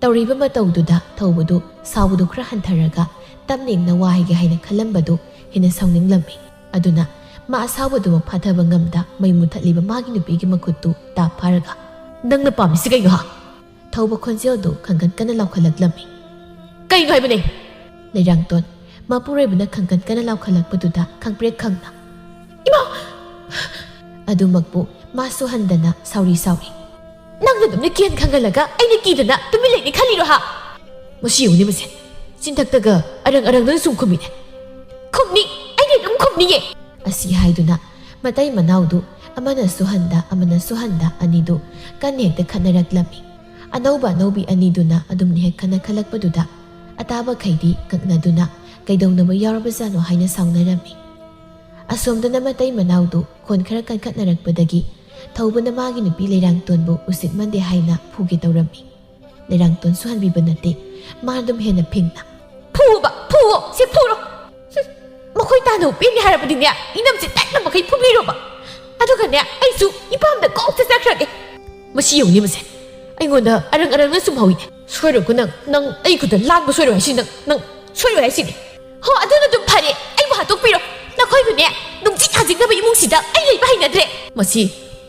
ꯇꯧꯔꯤꯕ ꯃꯇꯧꯗꯨꯗ ꯊꯧꯕꯗꯨ ꯁꯥꯎꯕꯗꯨ ꯈꯔ ꯍꯟꯊꯔꯒ ꯇꯞꯅ ꯏꯪꯅ ꯋꯥ ꯍꯥꯏꯒꯦ ꯍꯥꯏꯅ ꯈꯜꯂꯝꯕꯗꯨ ꯍꯦꯟꯅ ꯁꯥꯎꯅꯤꯡꯂꯝꯃꯤ꯫ ꯑꯗꯨꯅ ꯃꯥ ꯑꯁꯥꯎꯕꯗꯨꯃꯛ ꯐꯥꯊꯕ ꯉꯝꯗ ꯃꯩ ꯃꯨꯊꯠꯂꯤꯕ ꯃꯥꯒꯤ ꯅꯨꯄꯤꯒꯤ ꯃꯈꯨꯠꯇꯨ ꯇꯥꯞ ꯐꯥꯔꯒ, "ꯅꯪꯅ ꯄꯥꯝꯃꯤꯁꯤ ꯀꯩꯅꯣ, ꯍꯥ?" ꯊꯧꯕ ꯈꯣꯟꯖꯦꯜꯗꯨ ꯈꯪꯒꯟ ꯀꯟꯅ ꯂꯥꯎꯈꯠꯂꯛꯂꯝꯃꯤ꯫ "ꯀꯩꯅꯣ ꯍꯥꯏꯕꯅꯦ?" ꯂꯩꯔꯥꯡꯇꯣꯟ ꯃꯄꯨꯔꯣꯏꯕꯅ ꯈꯪꯒꯟ ꯀꯟꯅ ꯂꯥꯎꯈꯠꯂꯛꯄꯗꯨꯗ ꯈꯪꯄ꯭ꯔꯦꯛ ꯈꯪꯅ, "ꯏꯃꯥ!" ꯑꯗꯨꯃꯛꯄꯨ ꯃꯥꯁꯨ ꯍꯟꯗꯅ ꯁꯥꯎꯔꯤ ꯁꯥꯎꯔꯤ, "ꯅꯪꯅ ꯑꯗꯨꯝꯅ ꯀꯦꯟ ꯈꯪꯍꯜꯂꯒ ꯑꯩꯅ ꯀꯤꯗꯅ ꯇꯨꯃꯤꯟ ꯂꯩꯅꯤ ꯈꯜꯂꯤꯔꯣ, ꯍꯥ?" "ꯃꯁꯤ ꯌꯦꯡꯉꯨꯅꯦ ꯃꯁꯦ, ꯆꯤꯟꯊꯛꯇꯒ ꯑꯔꯪ ꯑꯔꯪꯗꯅ ꯁꯨꯝ ꯈꯨꯝꯃꯤꯅꯦ꯫ ꯈꯨꯝꯅꯤ, ꯑꯩꯗꯤ ꯑꯗꯨꯝ ꯈꯨꯝꯅꯤꯌꯦ!" ꯑꯁꯤ ꯍꯥꯏꯗꯨꯅ ꯃꯇꯩ ꯃꯅꯥꯎꯗꯨ ꯑꯃꯅꯁꯨ ꯍꯟꯗ ꯑꯃꯅꯁꯨ ꯍꯟꯗ ꯑꯅꯤꯗꯨ ꯀꯟꯅ ꯍꯦꯛꯇ ꯈꯠꯅꯔꯛꯂꯝꯃꯤ꯫ ꯑꯅꯧꯕ ꯑꯅꯧꯕꯤ ꯑꯅꯤꯗꯨꯅ ꯑꯗꯨꯝꯅ ꯍꯦꯛ ꯈꯠꯅꯈꯠꯂꯛꯄꯗꯨꯗ ꯑꯇꯥꯕꯈꯩꯗꯤ ꯉꯛꯅꯗꯨꯅ ꯀꯩꯗꯧꯅꯕ ꯌꯥꯎꯔꯕꯖꯥꯠꯅꯣ ꯍꯥꯏꯅ ꯁꯥꯎꯅꯔꯝꯃꯤ꯫ ꯑꯁꯣꯝꯗꯅ ꯃꯇꯩ ꯃꯅꯥꯎꯗꯨ ꯈꯣꯟ ꯈꯔ ꯀꯟꯈꯠꯅꯔꯛꯄꯗꯒꯤ ꯊꯧꯕꯅ ꯃꯥꯒꯤ ꯅꯨꯄꯤ ꯂꯩꯔꯥꯡꯇꯣꯟꯕꯨ ꯎꯁꯤꯠꯃꯟꯗꯦ ꯍꯥꯏꯅ ꯐꯨꯒꯦ ꯇꯧꯔꯝꯃꯤ꯫ ꯂꯩꯔꯥꯡꯇꯣꯟꯁꯨ ꯍꯟꯕꯤꯕ ꯅꯠꯇꯦ꯫ ꯃꯥ ꯑꯗꯨꯝ ꯍꯦꯟꯅ ꯐꯤꯡꯅ, "ꯐꯨꯕ, ꯐꯨꯋꯣ, ꯁꯤ ꯐꯨꯔꯣ꯫ ꯍꯨꯝ, ꯃꯈꯣꯏ ꯇꯥꯟꯅꯕ ꯄꯦꯟꯗꯦ ꯍꯥꯏꯔꯕꯗꯤꯅꯦ, ꯏꯅꯝꯁꯦ ꯇꯛꯅ ꯃꯈꯩ ꯐꯨꯕꯤꯔꯣꯕ꯫ ꯑꯗꯨꯒꯅꯦ, ꯑꯩꯁꯨ ꯏꯄꯥꯝꯗ ꯀꯣꯛ ꯆꯠꯆꯈ꯭ꯔꯒꯦ꯫ ꯃꯁꯤ ꯌꯦꯡꯉꯨꯅꯦ ꯃꯁꯦ, ꯑꯩꯉꯣꯟꯗ ꯑꯔꯪ ꯑꯔꯪꯅ ꯁꯨꯝ ꯍꯧꯏꯅꯦ꯫ ꯁꯣꯏꯔꯣꯏꯀꯣ ꯅꯪ, ꯅꯪ ꯑꯩ ꯈꯨꯠꯇ ꯂꯥꯡꯕ ꯁꯣꯏꯔꯣꯏ ꯍꯥꯏꯁꯤ ꯅꯪ, ꯅꯪ ꯁꯣꯏꯔꯣꯏ ꯍꯥꯏꯁꯤꯅꯦ꯫ ꯍꯣ, ꯑꯗꯨꯅ ꯑꯗꯨꯝ ꯐꯔꯦ, ꯑꯩꯕꯨ ꯍꯥꯠꯇꯣꯛꯄꯤꯔꯣ꯫ ꯅꯈꯣꯏꯕꯨꯅꯦ, ꯅꯨꯡꯖꯤꯛ ꯍꯥꯖꯤꯛꯅꯕ ꯏꯃꯨꯡꯁꯤꯗ ꯑꯩ ꯂꯩꯕ ꯍꯩꯅꯗ꯭ꯔꯦ꯫" ꯃꯁꯤ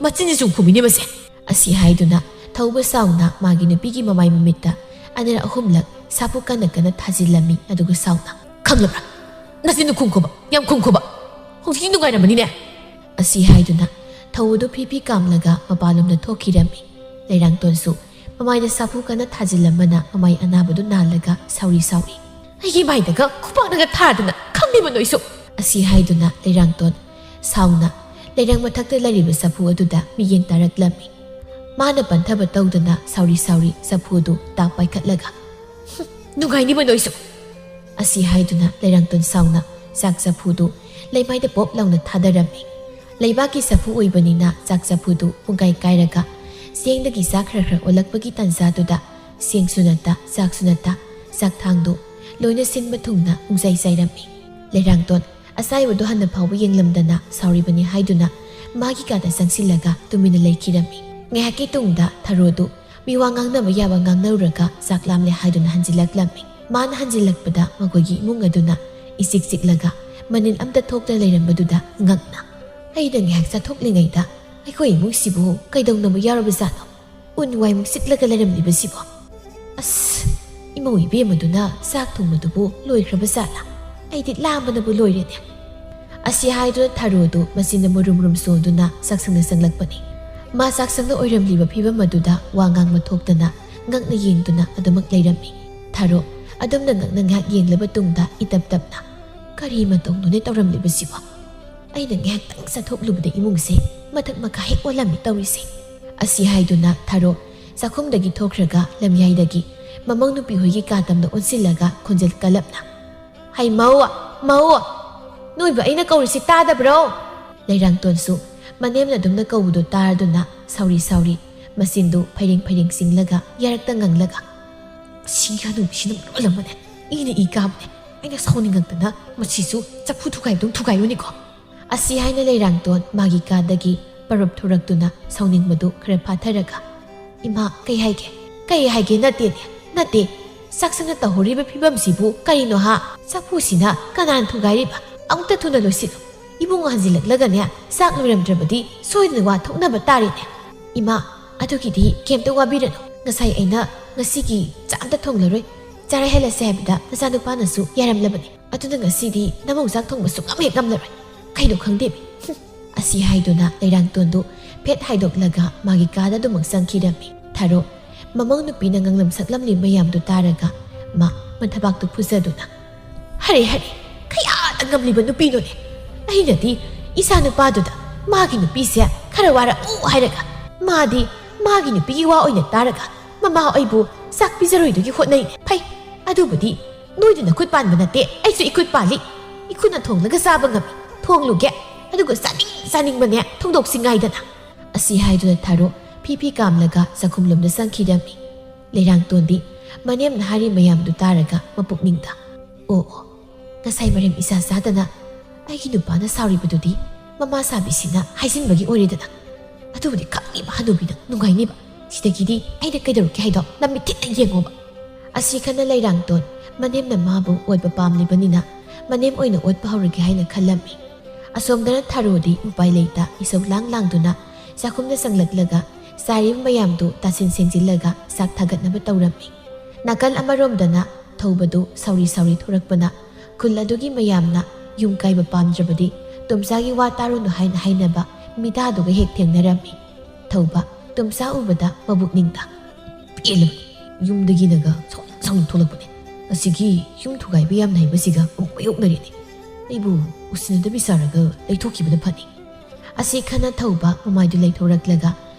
ꯃꯆꯤꯟꯁꯤ ꯁꯨꯝ ꯈꯨꯝꯃꯤꯅꯦ ꯃꯁꯦ꯫ ꯑꯁꯤ ꯍꯥꯏꯗꯨꯅ ꯊꯧꯕ ꯁꯥꯎꯅ ꯃꯥꯒꯤ ꯅꯨꯄꯤꯒꯤ ꯃꯃꯥꯏ ꯃꯃꯤꯠꯇ ꯑꯅꯤꯔꯛ ꯑꯍꯨꯝꯂꯛ ꯁꯥꯐꯨ ꯀꯟꯅ ꯀꯟꯅ ꯊꯥꯖꯤꯜꯂꯝꯃꯤ꯫ ꯑꯗꯨꯒ ꯁꯥꯎꯅ, "ꯈꯪꯂꯕ꯭ꯔꯥ? ꯅꯆꯤꯟꯗꯨ ꯈꯨꯝꯈꯣꯕ, ꯌꯥꯝ ꯈꯨꯝꯈꯣꯕ꯫ ꯍꯧꯖꯤꯛꯇꯤ ꯅꯨꯡꯉꯥꯏꯔꯝꯃꯅꯤꯅꯦ?" ꯑꯁꯤ ꯍꯥꯏꯗꯨꯅ ꯊꯧꯕꯗꯨ ꯐꯤ ꯐꯤ ꯀꯥꯝꯂꯒ ꯃꯄꯥꯟꯂꯣꯝꯗ ꯊꯣꯛꯈꯤꯔꯝꯃꯤ꯫ ꯂꯩꯔꯥꯡꯇꯣꯟꯁꯨ ꯃꯃꯥꯏꯗ ꯁꯥꯐꯨ ꯀꯟꯅ ꯊꯥꯖꯤꯜꯂꯝꯕꯅ ꯃꯃꯥꯏ ꯑꯅꯥꯕꯗꯨ ꯅꯥꯜꯂꯒ ꯁꯥꯎꯔꯤ ꯁꯥꯎꯔꯤ, "ꯑꯩꯒꯤ ꯃꯥꯏꯗꯒ ꯈꯨꯄꯥꯛꯅꯒ ꯊꯥꯗꯅ ꯈꯪꯂꯤꯕ ꯅꯣꯏꯁꯨ!" ꯑꯁꯤ ꯍꯥꯏꯗꯨꯅ ꯂꯩꯔꯥꯡꯇꯣꯟ ꯁꯥꯎꯅ ꯂꯩꯔꯪ ꯃꯊꯛꯇ ꯂꯩꯔꯤꯕ ꯆꯐꯨ ꯑꯗꯨꯗ ꯃꯤꯠꯌꯦꯡ ꯇꯥꯔꯛꯂꯝꯃꯤ꯫ ꯃꯥꯅ ꯄꯟꯊꯕ ꯇꯧꯗꯅ ꯁꯥꯎꯔꯤ ꯁꯥꯎꯔꯤ ꯆꯐꯨ ꯑꯗꯨ ꯇꯥꯞ ꯄꯥꯏꯈꯠꯂꯒ, "ꯍꯨꯝ, ꯅꯨꯡꯉꯥꯏꯅꯤꯕ ꯅꯣꯏꯁꯨ!" ꯑꯁꯤ ꯍꯥꯏꯗꯨꯅ ꯂꯩꯔꯥꯡꯇꯣꯟ ꯁꯥꯎꯅ ꯆꯥꯛ ꯆꯐꯨꯗꯨ ꯂꯩꯃꯥꯏꯗ ꯄꯣꯞ ꯂꯥꯎꯅ ꯊꯥꯗꯔꯝꯃꯤ꯫ ꯂꯩꯕꯥꯛꯀꯤ ꯆꯐꯨ ꯑꯣꯏꯕꯅꯤꯅ ꯆꯥꯛ ꯆꯐꯨꯗꯨ ꯄꯨꯡꯀꯥꯏ ꯀꯥꯏꯔꯒ ꯆꯦꯡꯗꯒꯤ ꯆꯥꯛ ꯈꯔ ꯈꯔ ꯑꯣꯜꯂꯛꯄꯒꯤ ꯇꯥꯟꯖꯥꯗꯨꯗ ꯆꯦꯡꯁꯨ ꯅꯠꯇ, ꯆꯥꯛꯁꯨ ꯅꯠꯇ, ꯆꯥꯛꯊꯥꯡꯗꯨ ꯂꯣꯏꯅ ꯁꯤꯟꯕ ꯊꯨꯡꯅ ꯄꯨꯡꯆꯥꯏ ꯆꯥꯏꯔꯝꯃꯤ꯫ ꯂꯩꯔꯥꯡꯇꯣꯟ ꯑꯆꯥꯏꯕꯗꯨ ꯍꯟꯅ ꯐꯥꯎꯕ ꯌꯦꯡꯂꯝꯗꯅ ꯁꯥꯎꯔꯤꯕꯅꯤ ꯍꯥꯏꯗꯨꯅ ꯃꯥꯒꯤ ꯀꯥꯗ ꯆꯪꯁꯤꯜꯂꯒ ꯇꯨꯃꯤꯟꯅ ꯂꯩꯈꯤꯔꯝꯃꯤ꯫ ꯉꯥꯏꯍꯥꯛꯀꯤ ꯇꯨꯡꯗ ꯊꯔꯣꯗꯨ ꯃꯤꯋꯥ ꯉꯥꯡꯅꯕ ꯌꯥꯕ ꯉꯥꯡꯅꯔꯨꯔꯒ ꯆꯥꯛ ꯂꯥꯝꯂꯦ ꯍꯥꯏꯗꯨꯅ ꯍꯟꯖꯤꯜꯂꯛꯂꯝꯃꯤ꯫ ꯃꯥꯅ ꯍꯟꯖꯤꯜꯂꯛꯄꯗ ꯃꯈꯣꯏꯒꯤ ꯏꯃꯨꯡ ꯑꯗꯨꯅ ꯏꯆꯤꯛ ꯆꯤꯛꯂꯒ ꯃꯅꯤꯟ ꯑꯝꯇ ꯊꯣꯛꯇ ꯂꯩꯔꯝꯕꯗꯨꯗ ꯉꯛꯅ, "ꯑꯩꯅ ꯉꯥꯏꯍꯥꯛ ꯆꯥꯊꯣꯛꯂꯤꯉꯩꯗ ꯑꯩꯈꯣꯏ ꯏꯃꯨꯡꯁꯤꯕꯨ ꯀꯩꯗꯧꯅꯕ ꯌꯥꯎꯔꯕꯖꯥꯠꯅꯣ? ꯎꯟ ꯋꯥꯏꯃꯨꯛ ꯁꯤꯠꯂꯒ ꯂꯩꯔꯝꯂꯤꯕꯁꯤꯕꯣ? ꯑꯁ, ꯏꯃꯧ ꯏꯕꯦꯝꯃꯗꯨꯅ ꯆꯥꯛ ꯊꯣꯡꯕꯗꯨꯕꯨ ꯂꯣꯏꯈ꯭ꯔꯕ ꯖꯥꯠꯂꯥ? ꯑꯩꯗꯤ ꯂꯥꯝꯕꯅꯕꯨ ꯂꯣꯏꯔꯦꯅꯦ"꯫ ꯑꯁꯤ ꯍꯥꯏꯗꯨꯅ ꯊꯔꯣꯗꯨ ꯃꯆꯤꯟꯗ ꯃꯨꯔꯨꯝ ꯃꯨꯔꯨꯝ ꯆꯣꯟꯗꯨꯅ ꯆꯥꯛꯁꯪꯗ ꯆꯪꯂꯛꯄꯅꯤ꯫ ꯃꯥ ꯆꯥꯛꯁꯪꯗ ꯑꯣꯏꯔꯝꯂꯤꯕ ꯐꯤꯕꯝ ꯑꯗꯨꯗ ꯋꯥ ꯉꯥꯡꯕ ꯊꯣꯛꯇꯅ ꯉꯛꯅ ꯌꯦꯡꯗꯨꯅ ꯑꯗꯨꯃꯛ ꯂꯩꯔꯝꯃꯤ꯫ ꯊꯔꯣ ꯑꯗꯨꯝꯅ ꯉꯛꯅ ꯉꯥꯏꯍꯥꯛ ꯌꯦꯡꯂꯕ ꯇꯨꯡꯗ ꯏꯇꯞ ꯇꯞꯅ, "ꯀꯔꯤ ꯃꯇꯧꯅꯣꯅꯦ ꯇꯧꯔꯝꯂꯤꯕꯁꯤꯕꯣ? ꯑꯩꯅ ꯉꯥꯏꯍꯥꯛꯇꯪ ꯆꯠꯊꯣꯛꯂꯨꯕꯗ ꯏꯃꯨꯡꯁꯦ ꯃꯊꯛ ꯃꯈꯥ ꯍꯦꯛ ꯑꯣꯜꯂꯝꯃꯤ ꯇꯧꯔꯤꯁꯦ"꯫ ꯑꯁꯤ ꯍꯥꯏꯗꯨꯅ ꯊꯔꯣ ꯆꯥꯛꯈꯨꯝꯗꯒꯤ ꯊꯣꯛꯈ꯭ꯔꯒ ꯂꯝꯌꯥꯏꯗꯒꯤ ꯃꯃꯧ ꯅꯨꯄꯤ ꯍꯣꯏꯒꯤ ꯀꯥ ꯇꯝꯅ ꯑꯣꯟꯁꯤꯜꯂꯒ ꯈꯣꯟꯖꯦꯜ ꯀꯜꯂꯞꯅ, "ꯍꯩ ꯃꯧ, ꯃꯧ, ꯅꯣꯏꯕꯨ ꯑꯩꯅ ꯀꯧꯔꯤꯁꯤ ꯇꯥꯗꯕ꯭ꯔꯣ?" ꯂꯩꯔꯥꯡꯇꯣꯟꯁꯨ ꯃꯅꯦꯝꯅ ꯑꯗꯨꯝꯅ ꯀꯧꯕꯗꯨ ꯇꯥꯔꯗꯨꯅ ꯁꯥꯎꯔꯤ ꯁꯥꯎꯔꯤ ꯃꯆꯤꯟꯗꯨ ꯐꯩꯔꯦꯡ ꯐꯩꯔꯦꯡ ꯆꯤꯡꯂꯒ ꯌꯥꯔꯛꯇ ꯉꯪꯂꯒ, "ꯁꯤ ꯍꯅꯨꯕꯤꯁꯤꯅ ꯃꯔꯣꯜ ꯑꯃꯅꯦ, ꯏꯅ ꯏ ꯀꯥꯕꯅꯦ, ꯑꯩꯅ ꯁꯥꯎꯅꯤꯡꯉꯛꯇꯅ ꯃꯁꯤꯁꯨ ꯆꯐꯨ ꯊꯨꯒꯥꯏꯕꯗꯧ ꯊꯨꯒꯥꯏꯔꯨꯅꯤꯀꯣ"꯫ ꯑꯁꯤ ꯍꯥꯏꯅ ꯂꯩꯔꯥꯡꯇꯣꯟ ꯃꯥꯒꯤ ꯀꯥꯗꯒꯤ ꯄꯔꯨꯞ ꯊꯣꯔꯛꯇꯨꯅ ꯁꯥꯎꯅꯤꯡꯕꯗꯨ ꯈꯔ ꯐꯥꯊꯔꯒ, "ꯏꯃꯥ, ꯀꯩ ꯍꯥꯏꯒꯦ? ꯀꯩ ꯍꯥꯏꯒꯦ? ꯅꯠꯇꯦꯅꯦ, ꯅꯠꯇꯦ꯫ ꯆꯥꯛꯁꯪꯗ ꯇꯧꯍꯧꯔꯤꯕ ꯐꯤꯕꯝꯁꯤꯕꯨ ꯀꯔꯤꯅꯣ ꯍꯥ? ꯆꯐꯨꯁꯤꯅ ꯀꯅꯥꯅ ꯊꯨꯒꯥꯏꯔꯤꯕ? ꯑꯃꯨꯛꯇ ꯊꯨꯅ ꯂꯣꯏꯁꯤꯜꯂꯨ꯫ ꯏꯕꯨꯡꯉꯣ ꯍꯟꯖꯤꯜꯂꯛꯂꯒꯅꯦ, ꯆꯥꯛ ꯂꯣꯏꯔꯝꯗ꯭ꯔꯕꯗꯤ ꯁꯣꯏꯗꯅ ꯋꯥ ꯊꯣꯛꯅꯕ ꯇꯥꯔꯦꯅꯦ"꯫ "ꯏꯃꯥ, ꯑꯗꯨꯒꯤꯗꯤ ꯀꯩꯝꯇ ꯋꯥꯕꯤꯔꯅꯨ꯫ ꯉꯁꯥꯏ ꯑꯩꯅ ꯉꯁꯤꯒꯤ ꯆꯥꯛ ꯑꯝꯇ ꯊꯣꯡꯂꯔꯣꯏ, ꯆꯥꯔꯥ ꯍꯦꯜꯂꯁꯦ ꯍꯥꯏꯕꯗ ꯅꯆꯥꯅꯨꯄꯥꯅꯁꯨ ꯌꯥꯔꯝꯂꯕꯅꯤ꯫ ꯑꯗꯨꯅ ꯉꯁꯤꯗꯤ ꯅꯃꯧ ꯆꯥꯛ ꯊꯣꯡꯕ ꯁꯨꯛꯉꯝ ꯍꯦꯛ ꯉꯝꯂꯔꯣꯏ꯫ ꯀꯩꯅꯣ ꯈꯪꯗꯦꯃꯤ"꯫ ꯍꯨꯝ꯫ ꯑꯁꯤ ꯍꯥꯏꯗꯨꯅ ꯂꯩꯔꯥꯡꯇꯣꯟꯗꯨ ꯐꯦꯠ ꯍꯥꯏꯗꯣꯛꯂꯒ ꯃꯥꯒꯤ ꯀꯥꯗ ꯑꯗꯨꯃꯛ ꯆꯪꯈꯤꯔꯝꯃꯤ꯫ ꯊꯔꯣ ꯃꯃꯧ ꯅꯨꯄꯤꯅ ꯉꯥꯡꯂꯝ ꯁꯛꯂꯝꯂꯤ ꯃꯌꯥꯝꯗꯨ ꯇꯥꯔꯒ ꯃꯥ ꯃꯊꯕꯥꯛꯇꯨ ꯐꯨꯖꯗꯨꯅ, "ꯍꯔꯦ ꯍꯔꯦ, ꯀꯌꯥꯗ ꯉꯝꯂꯤꯕ ꯅꯨꯄꯤꯅꯣꯅꯦ! ꯑꯩꯅꯗꯤ ꯏꯆꯥ ꯅꯨꯄꯥꯗꯨꯗ ꯃꯥꯒꯤ ꯅꯨꯄꯤꯁꯦ ꯈꯔ ꯋꯥꯔꯛꯎ ꯍꯥꯏꯔꯒ ꯃꯥꯗꯤ ꯃꯥꯒꯤ ꯅꯨꯄꯤꯒꯤ ꯋꯥ ꯑꯣꯏꯅ ꯇꯥꯔꯒ ꯃꯃꯥ ꯑꯩꯕꯨ ꯆꯥꯛ ꯄꯤꯖꯔꯣꯏꯗꯨꯒꯤ ꯍꯣꯠꯅꯩꯅꯦ꯫ ꯐꯩ, ꯑꯗꯨꯕꯨꯗꯤ ꯅꯣꯏꯗꯨꯅ ꯈꯨꯠ ꯄꯥꯟꯕ ꯅꯠꯇꯦ, ꯑꯩꯁꯨ ꯏꯈꯨꯠ ꯄꯥꯜꯂꯤ꯫ ꯏꯈꯨꯠꯅ ꯊꯣꯡꯂꯒ ꯆꯥꯕ ꯉꯝꯃꯤ꯫ ꯊꯣꯡꯂꯨꯒꯦ, ꯑꯗꯨꯒ ꯆꯥꯅꯤꯡ ꯆꯥꯅꯤꯡꯕꯅꯦ ꯊꯣꯡꯗꯣꯛꯁꯤ ꯉꯥꯏꯗꯅ"꯫ ꯑꯁꯤ ꯍꯥꯏꯗꯨꯅ ꯊꯔꯣ ꯐꯤ ꯐꯤ ꯀꯥꯝꯂꯒ ꯆꯥꯛꯈꯨꯝꯂꯣꯝꯗ ꯆꯪꯈꯤꯔꯝꯃꯤ꯫ ꯂꯩꯔꯥꯡꯇꯣꯟꯗꯤ ꯃꯅꯦꯝꯅ ꯍꯥꯏꯔꯤ ꯃꯌꯥꯝꯗꯨ ꯇꯥꯔꯒ ꯃꯄꯨꯛꯅꯤꯡꯗ, "ꯑꯣ ꯑꯣ, ꯉꯁꯥꯏ ꯃꯔꯝ ꯏꯆꯥ ꯆꯥꯗꯅ ꯑꯩꯒꯤ ꯅꯨꯄꯥꯅ ꯁꯥꯎꯔꯤꯕꯗꯨꯗꯤ ꯃꯃꯥ ꯁꯥꯕꯤꯁꯤꯅ ꯍꯥꯏꯖꯤꯟꯕꯒꯤ ꯑꯣꯏꯔꯦꯗꯅ꯫ ꯑꯗꯨꯕꯨꯗꯤ ꯈꯪꯉꯤꯕ ꯍꯅꯨꯕꯤꯅ ꯅꯨꯡꯉꯥꯏꯅꯤꯕ꯫ "ꯁꯤꯗꯒꯤꯗꯤ ꯑꯩꯅ ꯀꯩꯗꯧꯔꯛꯀꯦ ꯍꯥꯏꯗꯣ ꯅꯃꯤꯠ ꯊꯤꯠꯅ ꯌꯦꯡꯉꯣꯕ"꯫ ꯑꯁꯤ ꯈꯟꯅ ꯂꯩꯔꯥꯡꯇꯣꯟ ꯃꯅꯦꯝꯅ ꯃꯥꯕꯨ ꯑꯣꯠꯄ ꯄꯥꯝꯂꯤꯕꯅꯤꯅ ꯃꯅꯦꯝ ꯑꯣꯏꯅ ꯑꯣꯠꯄ ꯍꯧꯔꯒꯦ ꯍꯥꯏꯅ ꯈꯜꯂꯝꯃꯤ꯫ ꯑꯁꯣꯝꯗꯅ ꯊꯔꯣꯗꯤ ꯎꯄꯥꯏ ꯂꯩꯇ ꯏꯁꯧ ꯂꯥꯡ ꯂꯥꯡꯗꯨꯅ ꯆꯥꯛꯈꯨꯝꯗ ꯆꯪꯂꯛꯂꯒ ꯆꯥꯔꯤꯕ ꯃꯌꯥꯝꯗꯨ ꯇꯥꯁꯤꯟ ꯁꯦꯡꯖꯤꯜꯂꯒ ꯆꯥꯛ ꯊꯥꯒꯠꯅꯕ ꯇꯧꯔꯝꯃꯤ꯫ ꯅꯥꯀꯜ ꯑꯃꯔꯣꯝꯗꯅ ꯊꯧꯕꯗꯨ ꯁꯥꯎꯔꯤ ꯁꯥꯎꯔꯤ ꯊꯣꯔꯛꯄꯅ ꯈꯨꯜ ꯑꯗꯨꯒꯤ ꯃꯌꯥꯝꯅ ꯌꯨꯝ ꯀꯥꯏꯕ ꯄꯥꯝꯗ꯭ꯔꯕꯗꯤ ꯇꯣꯝꯆꯥꯒꯤ ꯋꯥ ꯇꯥꯔꯨꯅꯨ ꯍꯥꯏꯅ ꯍꯥꯏꯅꯕ ꯃꯤꯗꯥꯗꯨꯒ ꯍꯦꯛ ꯊꯦꯡꯅꯔꯝꯃꯤ꯫ ꯊꯧꯕ ꯇꯣꯝꯆꯥ ꯎꯕꯗ ꯃꯕꯨꯛꯅꯤꯡꯗ ꯄꯦꯜꯂꯕꯅꯤ꯫ ꯌꯨꯝꯗꯒꯤꯅꯒ ꯁꯥꯎꯅꯤꯡ ꯁꯥꯎꯅꯤꯡ ꯊꯣꯛꯂꯛꯄꯅꯦ꯫ ꯑꯁꯤꯒꯤ ꯌꯨꯝ ꯊꯨꯒꯥꯏꯕ ꯌꯥꯝꯅ ꯍꯩꯕꯁꯤꯒ ꯑꯃꯨꯛ ꯃꯥꯌꯣꯛꯅꯔꯦꯅꯦ꯫ ꯑꯩꯕꯨ ꯎꯁꯤꯟꯅꯗꯕꯤ ꯁꯥꯔꯒ ꯂꯩꯊꯣꯛꯈꯤꯕꯅ ꯐꯅꯤ꯫ ꯑꯁꯤ ꯈꯟꯅ ꯊꯧꯕ ꯃꯃꯥꯏꯗꯨ ꯂꯩꯊꯣꯔꯛꯂꯒ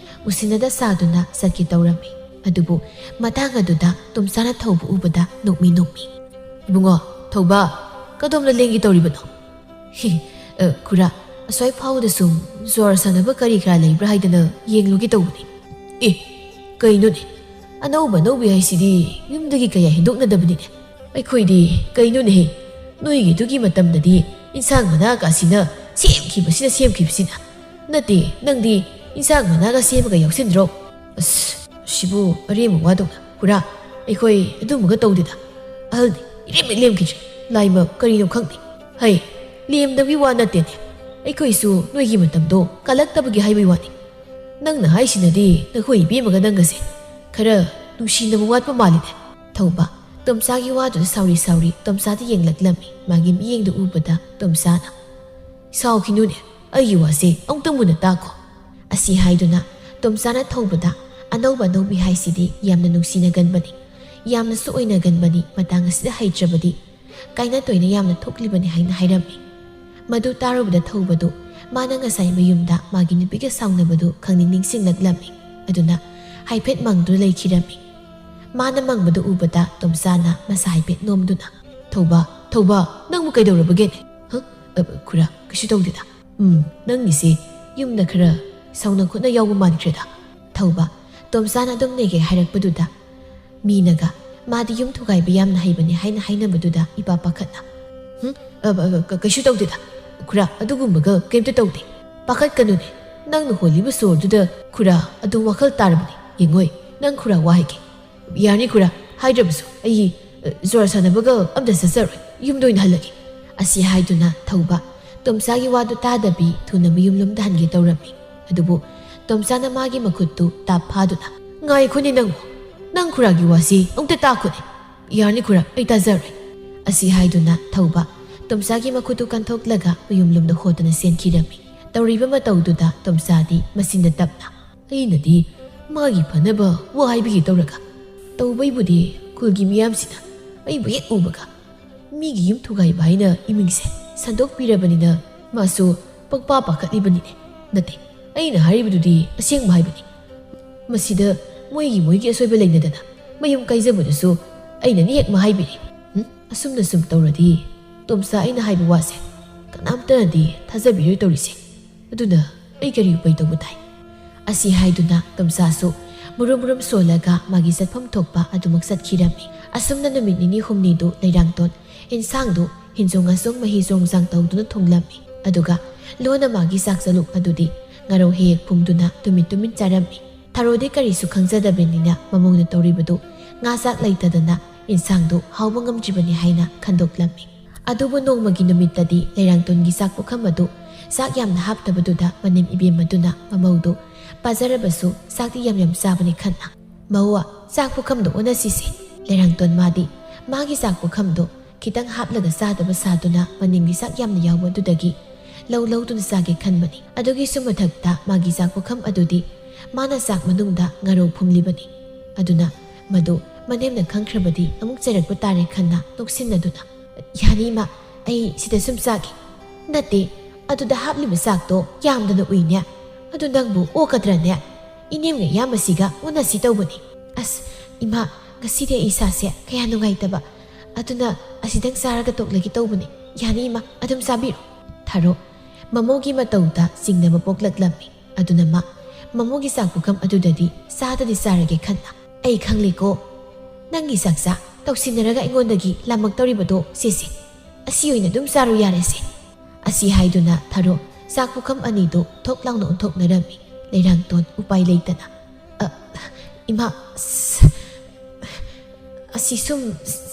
ꯎꯁꯤꯟꯅꯗ ꯁꯥꯗꯨꯅ ꯆꯠꯀꯦ ꯇꯧꯔꯝꯃꯤ꯫ ꯑꯗꯨꯕꯨ ꯃꯇꯥꯡ ꯑꯗꯨꯗ ꯇꯣꯝꯆꯥꯅ ꯊꯧꯕ ꯎꯕꯗ ꯅꯣꯛꯃꯤ ꯅꯣꯛꯃꯤ꯫ "ꯏꯕꯨꯡꯉꯣ, ꯊꯧꯕ, ꯀꯗꯣꯝꯗ ꯂꯦꯡꯒꯦ ꯇꯧꯔꯤꯕꯅꯣ?" "ꯍꯤ, ꯑ, ꯈꯨꯔꯥ, ꯑꯁ꯭ꯋꯥꯏ ꯐꯥꯎꯗ ꯁꯨꯝ ꯖ꯭ꯋꯥꯔ ꯁꯥꯟꯅꯕ ꯀꯔꯤ ꯀꯔꯥ ꯂꯩꯕ꯭ꯔꯥ ꯍꯥꯏꯗꯅ ꯌꯦꯡꯂꯨꯒꯦ ꯇꯧꯕꯅꯤ"꯫ "ꯑꯦ, ꯀꯩꯅꯣꯅꯦ? ꯑꯅꯧꯕ ꯑꯅꯧꯕꯤ ꯍꯥꯏꯁꯤꯗꯤ ꯌꯨꯝꯗꯒꯤ ꯀꯌꯥ ꯍꯦꯟꯗꯣꯛꯅꯗꯕꯅꯤꯅꯦ꯫ ꯑꯩꯈꯣꯏꯗꯤ ꯀꯩꯅꯣꯅꯦꯍꯦ, ꯅꯣꯏꯒꯤꯗꯨꯒꯤ ꯃꯇꯝꯗꯗꯤ ꯏꯟꯁꯥꯡ ꯃꯅꯥ ꯀꯥꯁꯤꯅ ꯁꯦꯝꯈꯤꯕꯁꯤꯅ ꯁꯦꯝꯈꯤꯕꯁꯤꯅ꯫ ꯅꯠꯇꯦ, ꯅꯪꯗꯤ ꯏꯟꯁꯥꯡ ꯃꯅꯥꯒ ꯁꯦꯝꯃꯒ ꯌꯥꯎꯁꯤꯟꯗ꯭ꯔꯣ?" "ꯑꯁ, ꯁꯤꯕꯨ ꯑꯔꯦꯝꯕ ꯋꯥꯗꯧꯅ꯫ ꯈꯨꯔꯥ, ꯑꯩꯈꯣꯏ ꯑꯗꯨꯝꯕꯒ ꯇꯧꯗꯦꯗ꯫ ꯑꯍꯜꯗꯤ ꯏꯔꯦꯝ ꯍꯦꯛ ꯂꯦꯝꯈꯤꯗ꯭ꯔꯦ꯫ ꯂꯥꯏꯃꯛ ꯀꯔꯤꯅꯣ ꯈꯪꯗꯦ꯫ ꯍꯩ, ꯂꯦꯝꯗꯕꯒꯤ ꯋꯥ ꯅꯠꯇꯦꯅꯦ꯫ ꯑꯩꯈꯣꯏꯁꯨ ꯅꯣꯏꯒꯤ ꯃꯇꯝꯗꯣ ꯀꯥꯜꯂꯛꯇꯕꯒꯤ ꯍꯥꯏꯕꯒꯤ ꯋꯥꯅꯤ꯫ ꯅꯪꯅ ꯍꯥꯏꯁꯤꯅꯗꯤ ꯅꯈꯣꯏ ꯏꯕꯦꯝꯃꯒ ꯅꯪꯒꯁꯦ ꯈꯔ ꯅꯨꯡꯁꯤꯅꯕ ꯋꯥꯠꯄ ꯃꯥꯜꯂꯤꯅꯦ"꯫ ꯊꯧꯕ ꯇꯣꯝꯆꯥꯒꯤ ꯋꯥꯗꯨꯗ ꯁꯥꯎꯔꯤ ꯁꯥꯎꯔꯤ ꯇꯣꯝꯆꯥꯗ ꯌꯦꯡꯂꯛꯂꯝꯃꯤ꯫ ꯃꯥꯒꯤ ꯃꯤꯠꯌꯦꯡꯗꯨ ꯎꯕꯗ ꯇꯣꯝꯆꯥꯅ, "ꯁꯥꯎꯈꯤꯅꯨꯅꯦ, ꯑꯩꯒꯤ ꯋꯥꯁꯦ ꯑꯃꯨꯛꯇꯪ ꯃꯨꯟꯅ ꯇꯥꯈꯣ"꯫ ꯑꯁꯤ ꯍꯥꯏꯗꯨꯅ ꯇꯣꯝꯆꯥꯅ ꯊꯧꯕꯗ, "ꯑꯅꯧꯕ ꯑꯅꯧꯕꯤ ꯍꯥꯏꯁꯤꯗꯤ ꯌꯥꯝꯅ ꯅꯨꯡꯁꯤꯅꯒꯟꯕꯅꯤ, ꯌꯥꯝꯅꯁꯨ ꯑꯣꯏꯅꯒꯟꯕꯅꯤ, ꯃꯇꯥꯡ ꯑꯁꯤꯗ ꯍꯩꯇ꯭ꯔꯕꯗꯤ ꯀꯥꯏꯅ ꯇꯣꯏꯅ ꯌꯥꯝꯅ ꯊꯣꯛꯂꯤꯕꯅꯤ" ꯍꯥꯏꯅ ꯍꯥꯏꯔꯝꯃꯤ꯫ ꯃꯗꯨ ꯇꯥꯔꯨꯕꯗ ꯊꯧꯕꯗꯨ ꯃꯥꯅ ꯉꯁꯥꯏ ꯃꯌꯨꯝꯗ ꯃꯥꯒꯤ ꯅꯨꯄꯤꯒ ꯁꯥꯎꯅꯕꯗꯨ ꯈꯪꯅꯤꯡ ꯅꯤꯡꯁꯤꯡꯂꯛꯂꯝꯃꯤ꯫ ꯑꯗꯨꯅ ꯍꯥꯏꯐꯦꯠ ꯃꯪꯗꯨꯅ ꯂꯩꯈꯤꯔꯝꯃꯤ꯫ ꯃꯥꯅ ꯃꯪꯕꯗꯨ ꯎꯕꯗ ꯇꯣꯝꯆꯥꯅ ꯃꯁꯥ ꯍꯥꯏꯐꯦꯠ ꯅꯣꯝꯗꯨꯅ, "ꯊꯧꯕ, ꯊꯧꯕ, ꯅꯪꯕꯨ ꯀꯩꯗꯧꯔꯕꯒꯦꯅꯦ?" "ꯍ? ꯑ, ꯈꯨꯔꯥ, ꯀꯩꯁꯨ ꯇꯧꯗꯦꯗ꯫ ꯎꯝ, ꯅꯪꯒꯤꯁꯦ ꯌꯨꯝꯗ ꯈꯔ ꯁꯥꯎꯅ ꯈꯣꯠꯅ ꯌꯥꯎꯕ ꯃꯥꯟꯈ꯭ꯔꯦꯗ"꯫ ꯊꯧꯕ ꯇꯣꯝꯆꯥꯅ ꯑꯗꯨꯝ ꯅꯩꯒꯦ ꯍꯥꯏꯔꯛꯄꯗꯨꯗ ꯃꯤꯅꯒ ꯃꯥꯗꯤ ꯌꯨꯝ ꯊꯨꯒꯥꯏꯕ ꯌꯥꯝꯅ ꯍꯩꯕꯅꯤ ꯍꯥꯏꯅ ꯍꯥꯏꯅꯕꯗꯨꯗ ꯏꯄꯥ ꯄꯥꯈꯠꯅ, "ꯍꯨꯝ? ꯑ, ꯑ, ꯀ-, ꯀꯩꯁꯨ ꯇꯧꯗꯦꯗ꯫ ꯈꯨꯔꯥ, ꯑꯗꯨꯒꯨꯝꯕꯒ ꯀꯩꯝꯇ ꯇꯧꯗꯦ꯫ ꯄꯥꯈꯠꯀꯅꯨꯅꯦ꯫ ꯅꯪꯅ ꯍꯣꯜꯂꯤꯕ ꯁꯣꯔꯗꯨꯗ ꯈꯨꯔꯥ ꯑꯗꯨꯝ ꯋꯥꯈꯜ ꯇꯥꯔꯕꯅꯤ꯫ "ꯌꯦꯡꯉꯣꯏ, ꯅꯪ ꯈꯨꯔꯥ ꯋꯥ ꯍꯥꯏꯒꯦ꯫ ꯌꯥꯔꯅꯤ ꯈꯨꯔꯥ, ꯍꯥꯏꯗ꯭ꯔꯕꯁꯨ ꯑꯩ, ꯑ, ꯖꯨꯋꯥꯔ ꯁꯥꯟꯅꯕꯒ ꯑꯝꯇ ꯆꯠꯆꯔꯣꯏ, ꯌꯨꯝꯗ ꯑꯣꯏꯅ ꯍꯜꯂꯒꯦ"꯫ ꯑꯁꯤ ꯍꯥꯏꯗꯨꯅ ꯊꯧꯕ ꯇꯣꯝꯆꯥꯒꯤ ꯋꯥꯗꯨ ꯇꯥꯗꯕꯤ ꯊꯨꯅ ꯃꯌꯨꯝꯂꯣꯝꯗ ꯍꯟꯒꯦ ꯇꯧꯔꯝꯃꯤ꯫ ꯑꯗꯨꯕꯨ ꯇꯣꯝꯆꯥꯅ ꯃꯥꯒꯤ ꯃꯈꯨꯠꯇꯨ ꯇꯥꯞ ꯐꯥꯗꯨꯅ, "ꯉꯥꯏꯈꯣꯅꯦ ꯅꯪꯕꯨ, ꯅꯪ ꯈꯨꯔꯥꯒꯤ ꯋꯥꯁꯤ ꯑꯃꯨꯛꯇ ꯇꯥꯈꯣꯅꯦ꯫ ꯌꯥꯔꯅꯤ ꯈꯨꯔꯥ, ꯑꯩ ꯇꯥꯖꯔꯣꯏ"꯫ ꯑꯁꯤ ꯍꯥꯏꯗꯨꯅ ꯊꯧꯕ ꯇꯣꯝꯆꯥꯒꯤ ꯃꯈꯨꯠꯇꯨ ꯀꯟꯊꯣꯛꯂꯒ ꯃꯌꯨꯝꯂꯣꯝꯗ ꯍꯣꯗꯨꯅ ꯆꯦꯟꯈꯤꯔꯝꯃꯤ꯫ ꯇꯧꯔꯤꯕ ꯃꯇꯧꯗꯨꯗ ꯇꯣꯝꯆꯥꯗꯤ ꯃꯆꯤꯟꯗ ꯇꯞꯅ, "ꯑꯩꯅꯗꯤ ꯃꯥꯒꯤ ꯐꯅꯕ ꯋꯥ ꯍꯥꯏꯕꯤꯒꯦ ꯇꯧꯔꯒ, ꯇꯧꯕꯩꯕꯨꯗꯤ ꯈꯨꯜꯒꯤ ꯃꯤꯌꯥꯝꯁꯤꯅ ꯑꯩꯕꯨ ꯍꯦꯛ ꯎꯕꯒ ꯃꯤꯒꯤ ꯌꯨꯝ ꯊꯨꯒꯥꯏꯕ ꯍꯥꯏꯅ ꯏꯃꯤꯡꯁꯦ ꯁꯟꯗꯣꯛꯄꯤꯔꯕꯅꯤꯅ ꯃꯥꯁꯨ ꯄꯪꯄꯥ ꯄꯥꯈꯠꯂꯤꯕꯅꯤꯅꯦ꯫ ꯅꯠꯇꯦ, ꯑꯩꯅ ꯍꯥꯏꯔꯤꯕꯗꯨꯗꯤ ꯑꯁꯦꯡꯕ ꯍꯥꯏꯕꯅꯤ꯫ ꯃꯁꯤꯗ ꯃꯣꯏꯒꯤ ꯃꯣꯏꯒꯤ ꯑꯁꯣꯏꯕ ꯂꯩꯅꯗꯅ ꯃꯌꯨꯝ ꯀꯥꯏꯖꯕꯗꯨꯁꯨ ꯑꯩꯅꯅꯤ ꯍꯦꯛ ꯃꯍꯥꯏꯕꯤꯔꯤ꯫ ꯎꯝ? ꯑꯁꯨꯝꯅ ꯁꯨꯝ ꯇꯧꯔꯗꯤ ꯇꯣꯝꯆꯥ ꯑꯩꯅ ꯍꯥꯏꯕ ꯋꯥꯁꯦ ꯀꯅꯥꯝꯇꯅꯗꯤ ꯊꯥꯖꯕꯤꯔꯣꯏ ꯇꯧꯔꯤꯁꯦ꯫ ꯑꯗꯨꯅ ꯑꯩ ꯀꯔꯤ ꯎꯄꯥꯏ ꯇꯧꯕ ꯇꯥꯏ?" ꯑꯁꯤ ꯍꯥꯏꯗꯨꯅ ꯇꯣꯝꯆꯥꯁꯨ ꯃꯨꯔꯨꯝ ꯃꯨꯔꯨꯝ ꯁꯣꯜꯂꯒ ꯃꯥꯒꯤ ꯆꯠꯐꯝ ꯊꯣꯛꯄ ꯑꯗꯨꯃꯛ ꯆꯠꯈꯤꯔꯝꯃꯤ꯫ ꯑꯁꯨꯝꯅ ꯅꯨꯃꯤꯠ ꯅꯤꯅꯤ ꯍꯨꯝꯅꯤꯗꯨ ꯂꯩꯔꯥꯡꯇꯣꯟ ꯏꯟꯁꯥꯡꯗꯨ ꯍꯤꯟꯖꯣꯡ ꯑꯁꯣꯡ ꯃꯍꯤ ꯆꯣꯡ ꯆꯥꯡ ꯇꯧꯗꯨꯅ ꯊꯣꯡꯂꯝꯃꯤ꯫ ꯑꯗꯨꯒ ꯂꯣꯟꯅ ꯃꯥꯒꯤ ꯆꯥꯛ ꯆꯂꯨꯛ ꯑꯗꯨꯗꯤ ꯉꯥꯔꯧ ꯍꯦꯛ ꯐꯨꯝꯗꯨꯅ ꯇꯨꯃꯤꯟ ꯇꯨꯃꯤꯟ ꯆꯥꯔꯝꯃꯤ꯫ ꯊꯔꯣꯗꯤ ꯀꯔꯤꯁꯨ ꯈꯪꯖꯗꯕꯅꯤꯅ ꯃꯃꯧꯅ ꯇꯧꯔꯤꯕꯗꯨ ꯉꯥ ꯆꯥꯛ ꯂꯩꯇꯗꯅ ꯏꯟꯁꯥꯡꯗꯨ ꯍꯥꯎꯕ ꯉꯝꯗ꯭ꯔꯤꯕꯅꯤ ꯍꯥꯏꯅ ꯈꯟꯗꯣꯛꯂꯝꯃꯤ꯫ ꯑꯗꯨꯕꯨ ꯅꯣꯡꯃꯒꯤ ꯅꯨꯃꯤꯠꯇꯗꯤ ꯂꯩꯔꯥꯡꯇꯣꯟꯒꯤ ꯆꯥꯛ ꯄꯨꯈꯝ ꯑꯗꯨ ꯆꯥꯛ ꯌꯥꯝꯅ ꯍꯥꯞꯇꯕꯗꯨꯗ ꯃꯅꯦꯝ ꯏꯕꯦꯝꯃꯗꯨꯅ ꯃꯃꯧꯗꯨ ꯄꯥꯖꯔꯕꯁꯨ ꯆꯥꯛꯇꯤ ꯌꯥꯝ ꯌꯥꯝ ꯆꯥꯕꯅꯤ ꯈꯟꯅ, "ꯃꯧ, ꯆꯥꯛ ꯄꯨꯈꯝꯗꯣ ꯑꯣꯟꯅꯁꯤꯁꯦ"꯫ ꯂꯩꯔꯥꯡꯇꯣꯟ ꯃꯥꯗꯤ ꯃꯥꯒꯤ ꯆꯥꯛ ꯄꯨꯈꯝꯗꯣ ꯈꯤꯇꯪ ꯍꯥꯞꯂꯒ ꯆꯥꯗꯕ ꯁꯥꯗꯨꯅ ꯃꯅꯦꯝꯒꯤ ꯆꯥꯛ ꯌꯥꯝꯅ ꯌꯥꯎꯕ ꯑꯗꯨꯗꯒꯤ ꯂꯧ ꯂꯧꯗꯨꯅ ꯆꯥꯒꯦ ꯈꯟꯕꯅꯤ꯫ ꯑꯗꯨꯒꯤꯁꯨ ꯃꯊꯛꯇ ꯃꯥꯒꯤ ꯆꯥꯛ ꯄꯨꯈꯝ ꯑꯗꯨꯗꯤ ꯃꯥꯅ ꯆꯥꯛ ꯃꯅꯨꯡꯗ ꯉꯥꯔꯧ ꯐꯨꯝꯂꯤꯕꯅꯤ꯫ ꯑꯗꯨꯅ ꯃꯗꯨ ꯃꯅꯦꯝꯅ ꯈꯪꯈ꯭ꯔꯕꯗꯤ ꯑꯃꯨꯛ ꯆꯩꯔꯛꯄ ꯇꯥꯔꯦ ꯈꯟꯅ ꯅꯣꯛꯁꯤꯟꯅꯗꯨꯅ, "ꯌꯥꯅꯤ ꯏꯃꯥ, ꯑꯩ ꯁꯤꯗ ꯁꯨꯝ ꯆꯥꯒꯦ"꯫ "ꯅꯠꯇꯦ, ꯑꯗꯨꯗ ꯍꯥꯞꯂꯤꯕ ꯆꯥꯛꯇꯣ ꯌꯥꯝꯗꯅ ꯎꯏꯅꯦ꯫ ꯑꯗꯨ ꯅꯪꯕꯨ ꯑꯣꯛꯀꯗ꯭ꯔꯅꯦ? ꯏꯅꯦꯝꯒ ꯏꯌꯥꯝꯕꯁꯤꯒ ꯎꯅꯁꯤ ꯇꯧꯕꯅꯤ"꯫ "ꯑꯁ, ꯏꯃꯥ, ꯉꯁꯤꯗꯤ ꯑꯩ ꯏꯁꯥꯁꯦ ꯀꯌꯥ ꯅꯨꯡꯉꯥꯏꯇꯕ꯫ ꯑꯗꯨꯅ ꯑꯁꯤꯗꯪ ꯆꯥꯔꯒ ꯇꯣꯛꯂꯒꯦ ꯇꯧꯕꯅꯤ꯫ ꯌꯥꯅꯤ ꯏꯃꯥ, ꯑꯗꯨꯝ ꯆꯥꯕꯤꯔꯣ"꯫ ꯊꯥꯔꯣ ꯃꯃꯧꯒꯤ ꯃꯇꯧꯗ ꯆꯤꯡꯅꯕ ꯄꯣꯛꯂꯛꯂꯝꯃꯤ꯫ ꯑꯗꯨꯅ ꯃꯥ ꯃꯃꯧꯒꯤ ꯆꯥꯛ ꯄꯨꯈꯝ ꯑꯗꯨꯗꯗꯤ ꯆꯥꯗꯗꯤ ꯆꯥꯔꯒꯦ ꯈꯟꯅ, "ꯑꯩ ꯈꯪꯂꯦꯀꯣ, ꯅꯪꯒꯤ ꯆꯥꯛ ꯆꯥ ꯇꯧꯁꯤꯟꯅꯔꯒ ꯑꯩꯉꯣꯟꯗꯒꯤ ꯂꯥꯝꯃꯛꯇꯧꯔꯤꯕꯗꯣ ꯁꯤꯁꯦ꯫ ꯑꯁꯤ ꯑꯣꯏꯅ ꯑꯗꯨꯝ ꯆꯥꯔꯨ ꯌꯥꯔꯦꯁꯦ"꯫ ꯑꯁꯤ ꯍꯥꯏꯗꯨꯅ ꯊꯥꯔꯣ ꯆꯥꯛ ꯄꯨꯈꯝ ꯑꯅꯤꯗꯨ ꯊꯣꯛ ꯂꯥꯎꯅ ꯑꯣꯟꯊꯣꯛꯅꯔꯝꯃꯤ꯫ ꯂꯩꯔꯥꯡꯇꯣꯟ ꯎꯄꯥꯏ ꯂꯩꯇꯅ, "ꯑ, "ꯏꯃꯥ, ꯑꯁ, ꯑꯁꯤ ꯁꯨꯝ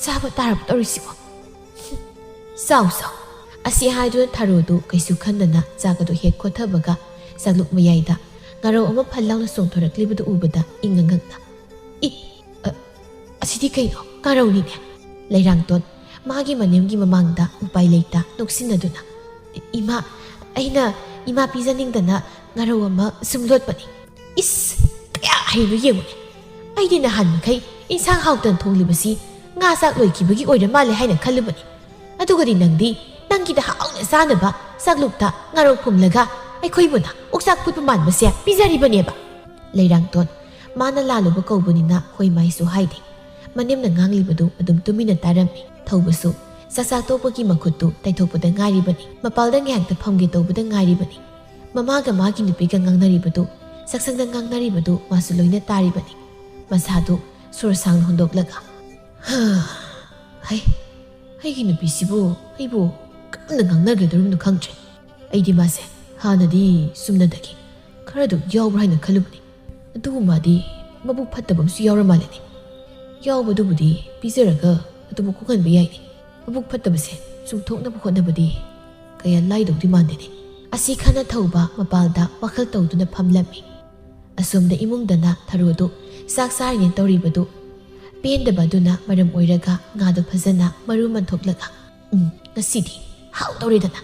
ꯆꯥꯕ ꯇꯥꯔꯕ ꯇꯧꯔꯤꯁꯤꯕꯣ?" "ꯆꯥꯎ, ꯆꯥꯎ꯫" ꯑꯁꯤ ꯍꯥꯏꯗꯨꯅ ꯊꯔꯣꯗꯨ ꯀꯩꯁꯨ ꯈꯟꯗꯅ ꯆꯥꯛ ꯑꯗꯨ ꯍꯦꯛ ꯈꯣꯠꯊꯕꯒ, ꯆꯥꯛꯂꯨꯛ ꯃꯌꯥꯏꯗ ꯉꯥꯔꯧ ꯑꯃ ꯐꯜ ꯂꯥꯎꯅ ꯆꯣꯡꯊꯣꯔꯛꯂꯤꯕꯗꯨ ꯎꯕꯗ ꯏꯉꯛ ꯉꯛꯅ, "ꯏ, ꯑ, ꯑꯁꯤꯗꯤ ꯀꯩꯅꯣ? ꯉꯥꯔꯧꯅꯤꯅꯦ!" ꯂꯩꯔꯥꯡꯇꯣꯟ ꯃꯥꯒꯤ ꯃꯅꯦꯝꯒꯤ ꯃꯃꯥꯡꯗ ꯎꯄꯥꯏ ꯂꯩꯇ ꯅꯣꯛꯁꯤꯟꯅꯗꯨꯅ, "ꯏꯃꯥ, ꯑꯩꯅ ꯏꯃꯥ ꯄꯤꯖꯅꯤꯡꯗꯅ ꯉꯥꯔꯧ ꯑꯃ ꯁꯨꯝ ꯂꯣꯠꯄꯅꯤ꯫" "ꯏꯁ, ꯀꯌꯥ ꯍꯩꯅꯣ ꯌꯦꯡꯉꯨꯅꯦ! ꯑꯩꯗꯤ ꯅꯍꯥꯟ ꯃꯈꯩ ꯏꯟꯁꯥꯡ ꯍꯥꯎꯇꯅ ꯊꯣꯡꯂꯤꯕꯁꯤ ꯉꯥ ꯆꯥꯛ ꯂꯣꯏꯈꯤꯕꯒꯤ ꯑꯣꯏꯔ ꯃꯥꯜꯂꯦ ꯍꯥꯏꯅ ꯈꯜꯂꯨꯕꯅꯤ꯫ ꯑꯗꯨꯒꯗꯤ ꯅꯪꯗꯤ ꯅꯪꯒꯤꯗ ꯍꯥꯎꯅ ꯆꯥꯅꯕ ꯆꯥꯛꯂꯨꯛꯇ ꯉꯥꯔꯧ ꯐꯨꯝꯂꯒ ꯑꯩꯈꯣꯏꯕꯨꯅ ꯑꯣꯛꯆꯥꯛ ꯐꯨꯠꯄ ꯃꯥꯟꯕꯁꯦ ꯄꯤꯖꯔꯤꯕꯅꯦꯕ꯫" ꯂꯩꯔꯥꯡꯇꯣꯟ ꯃꯥꯅ ꯂꯥꯜꯂꯨꯕ ꯀꯧꯕꯅꯤꯅ ꯍꯣꯏ ꯃꯥꯏꯁꯨ ꯍꯥꯏꯗꯦ꯫ ꯃꯅꯦꯝꯅ ꯉꯥꯡꯂꯤꯕꯗꯨ ꯑꯗꯨꯝ ꯇꯨꯃꯤꯟꯅ ꯇꯥꯔꯝꯃꯤ꯫ ꯊꯧꯕꯁꯨ ꯆꯥꯛꯆꯥ ꯇꯣꯛꯄꯒꯤ ꯃꯈꯨꯠꯇꯨ ꯇꯩꯊꯣꯛꯄꯗ ꯉꯥꯏꯔꯤꯕꯅꯤ꯫ ꯃꯄꯥꯜꯗ ꯉꯥꯏꯍꯥꯛꯇ ꯐꯝꯒꯦ ꯇꯧꯕꯗ ꯉꯥꯏꯔꯤꯕꯅꯤ꯫ ꯃꯃꯥꯒ ꯃꯥꯒꯤ ꯅꯨꯄꯤꯒ ꯉꯥꯡꯅꯔꯤꯕꯗꯨ, ꯆꯥꯛꯁꯪꯗ ꯉꯥꯡꯅꯔꯤꯕꯗꯨ ꯃꯥꯁꯨ ꯂꯣꯏꯅ ꯇꯥꯔꯤꯕꯅꯤ꯫ ꯃꯁꯥꯗꯨ ꯁꯣꯔ ꯁꯥꯡꯅ ꯍꯣꯟꯗꯣꯛꯂꯒ, "ꯍꯥ, ꯍꯩ, ꯑꯩꯒꯤ ꯅꯨꯄꯤꯁꯤꯕꯨ ꯑꯩꯕꯨ ꯀꯔꯝꯅ ꯉꯥꯡꯅꯒꯗꯧꯔꯤꯕꯅꯣ ꯈꯪꯗ꯭ꯔꯦ꯫ ꯑꯩꯗꯤ ꯃꯥꯁꯦ ꯍꯥꯟꯅꯗꯤ ꯆꯨꯝꯅꯗꯒꯤ ꯈꯔ ꯑꯗꯨꯝ ꯌꯥꯎꯕ꯭ꯔꯥ ꯍꯥꯏꯅ ꯈꯜꯂꯨꯕꯅꯤ꯫ ꯑꯗꯨꯕꯨ ꯃꯥꯗꯤ ꯃꯕꯨꯛ ꯐꯠꯇꯕ ꯑꯃꯁꯨ ꯌꯥꯎꯔ ꯃꯥꯜꯂꯦꯅꯦ꯫ ꯌꯥꯎꯕꯗꯨꯕꯨꯗꯤ ꯄꯤꯖꯔꯒ ꯑꯗꯨꯝ ꯀꯣꯛꯍꯟꯕ ꯌꯥꯏꯅꯦ꯫ ꯃꯕꯨꯛ ꯐꯠꯇꯕꯁꯦ ꯆꯨꯝꯊꯣꯛꯅꯕ ꯍꯣꯠꯅꯕꯗꯤ ꯀꯌꯥ ꯂꯥꯏꯗꯧꯗꯤ ꯃꯥꯟꯗꯦꯅꯦ꯫" ꯑꯁꯤ ꯈꯟꯅ ꯊꯧꯕ ꯃꯄꯥꯜꯗ ꯋꯥꯈꯜ ꯇꯧꯗꯨꯅ ꯐꯝꯂꯝꯃꯤ꯫ ꯑꯁꯣꯝꯗ ꯏꯃꯨꯡꯗꯅ ꯊꯔꯣꯗꯨ ꯆꯥꯛ ꯆꯥꯔꯤꯅꯦ ꯇꯧꯔꯤꯕꯗꯨ ꯄꯦꯟꯗꯕ ꯑꯗꯨꯅ ꯃꯔꯝ ꯑꯣꯏꯔꯒ ꯉꯥꯗꯨ ꯐꯖꯅ ꯃꯔꯨ ꯃꯟꯊꯣꯛꯂꯒ, "ꯎꯝ, ꯉꯁꯤꯗꯤ ꯍꯥꯎꯗꯧꯔꯦꯗꯅ꯫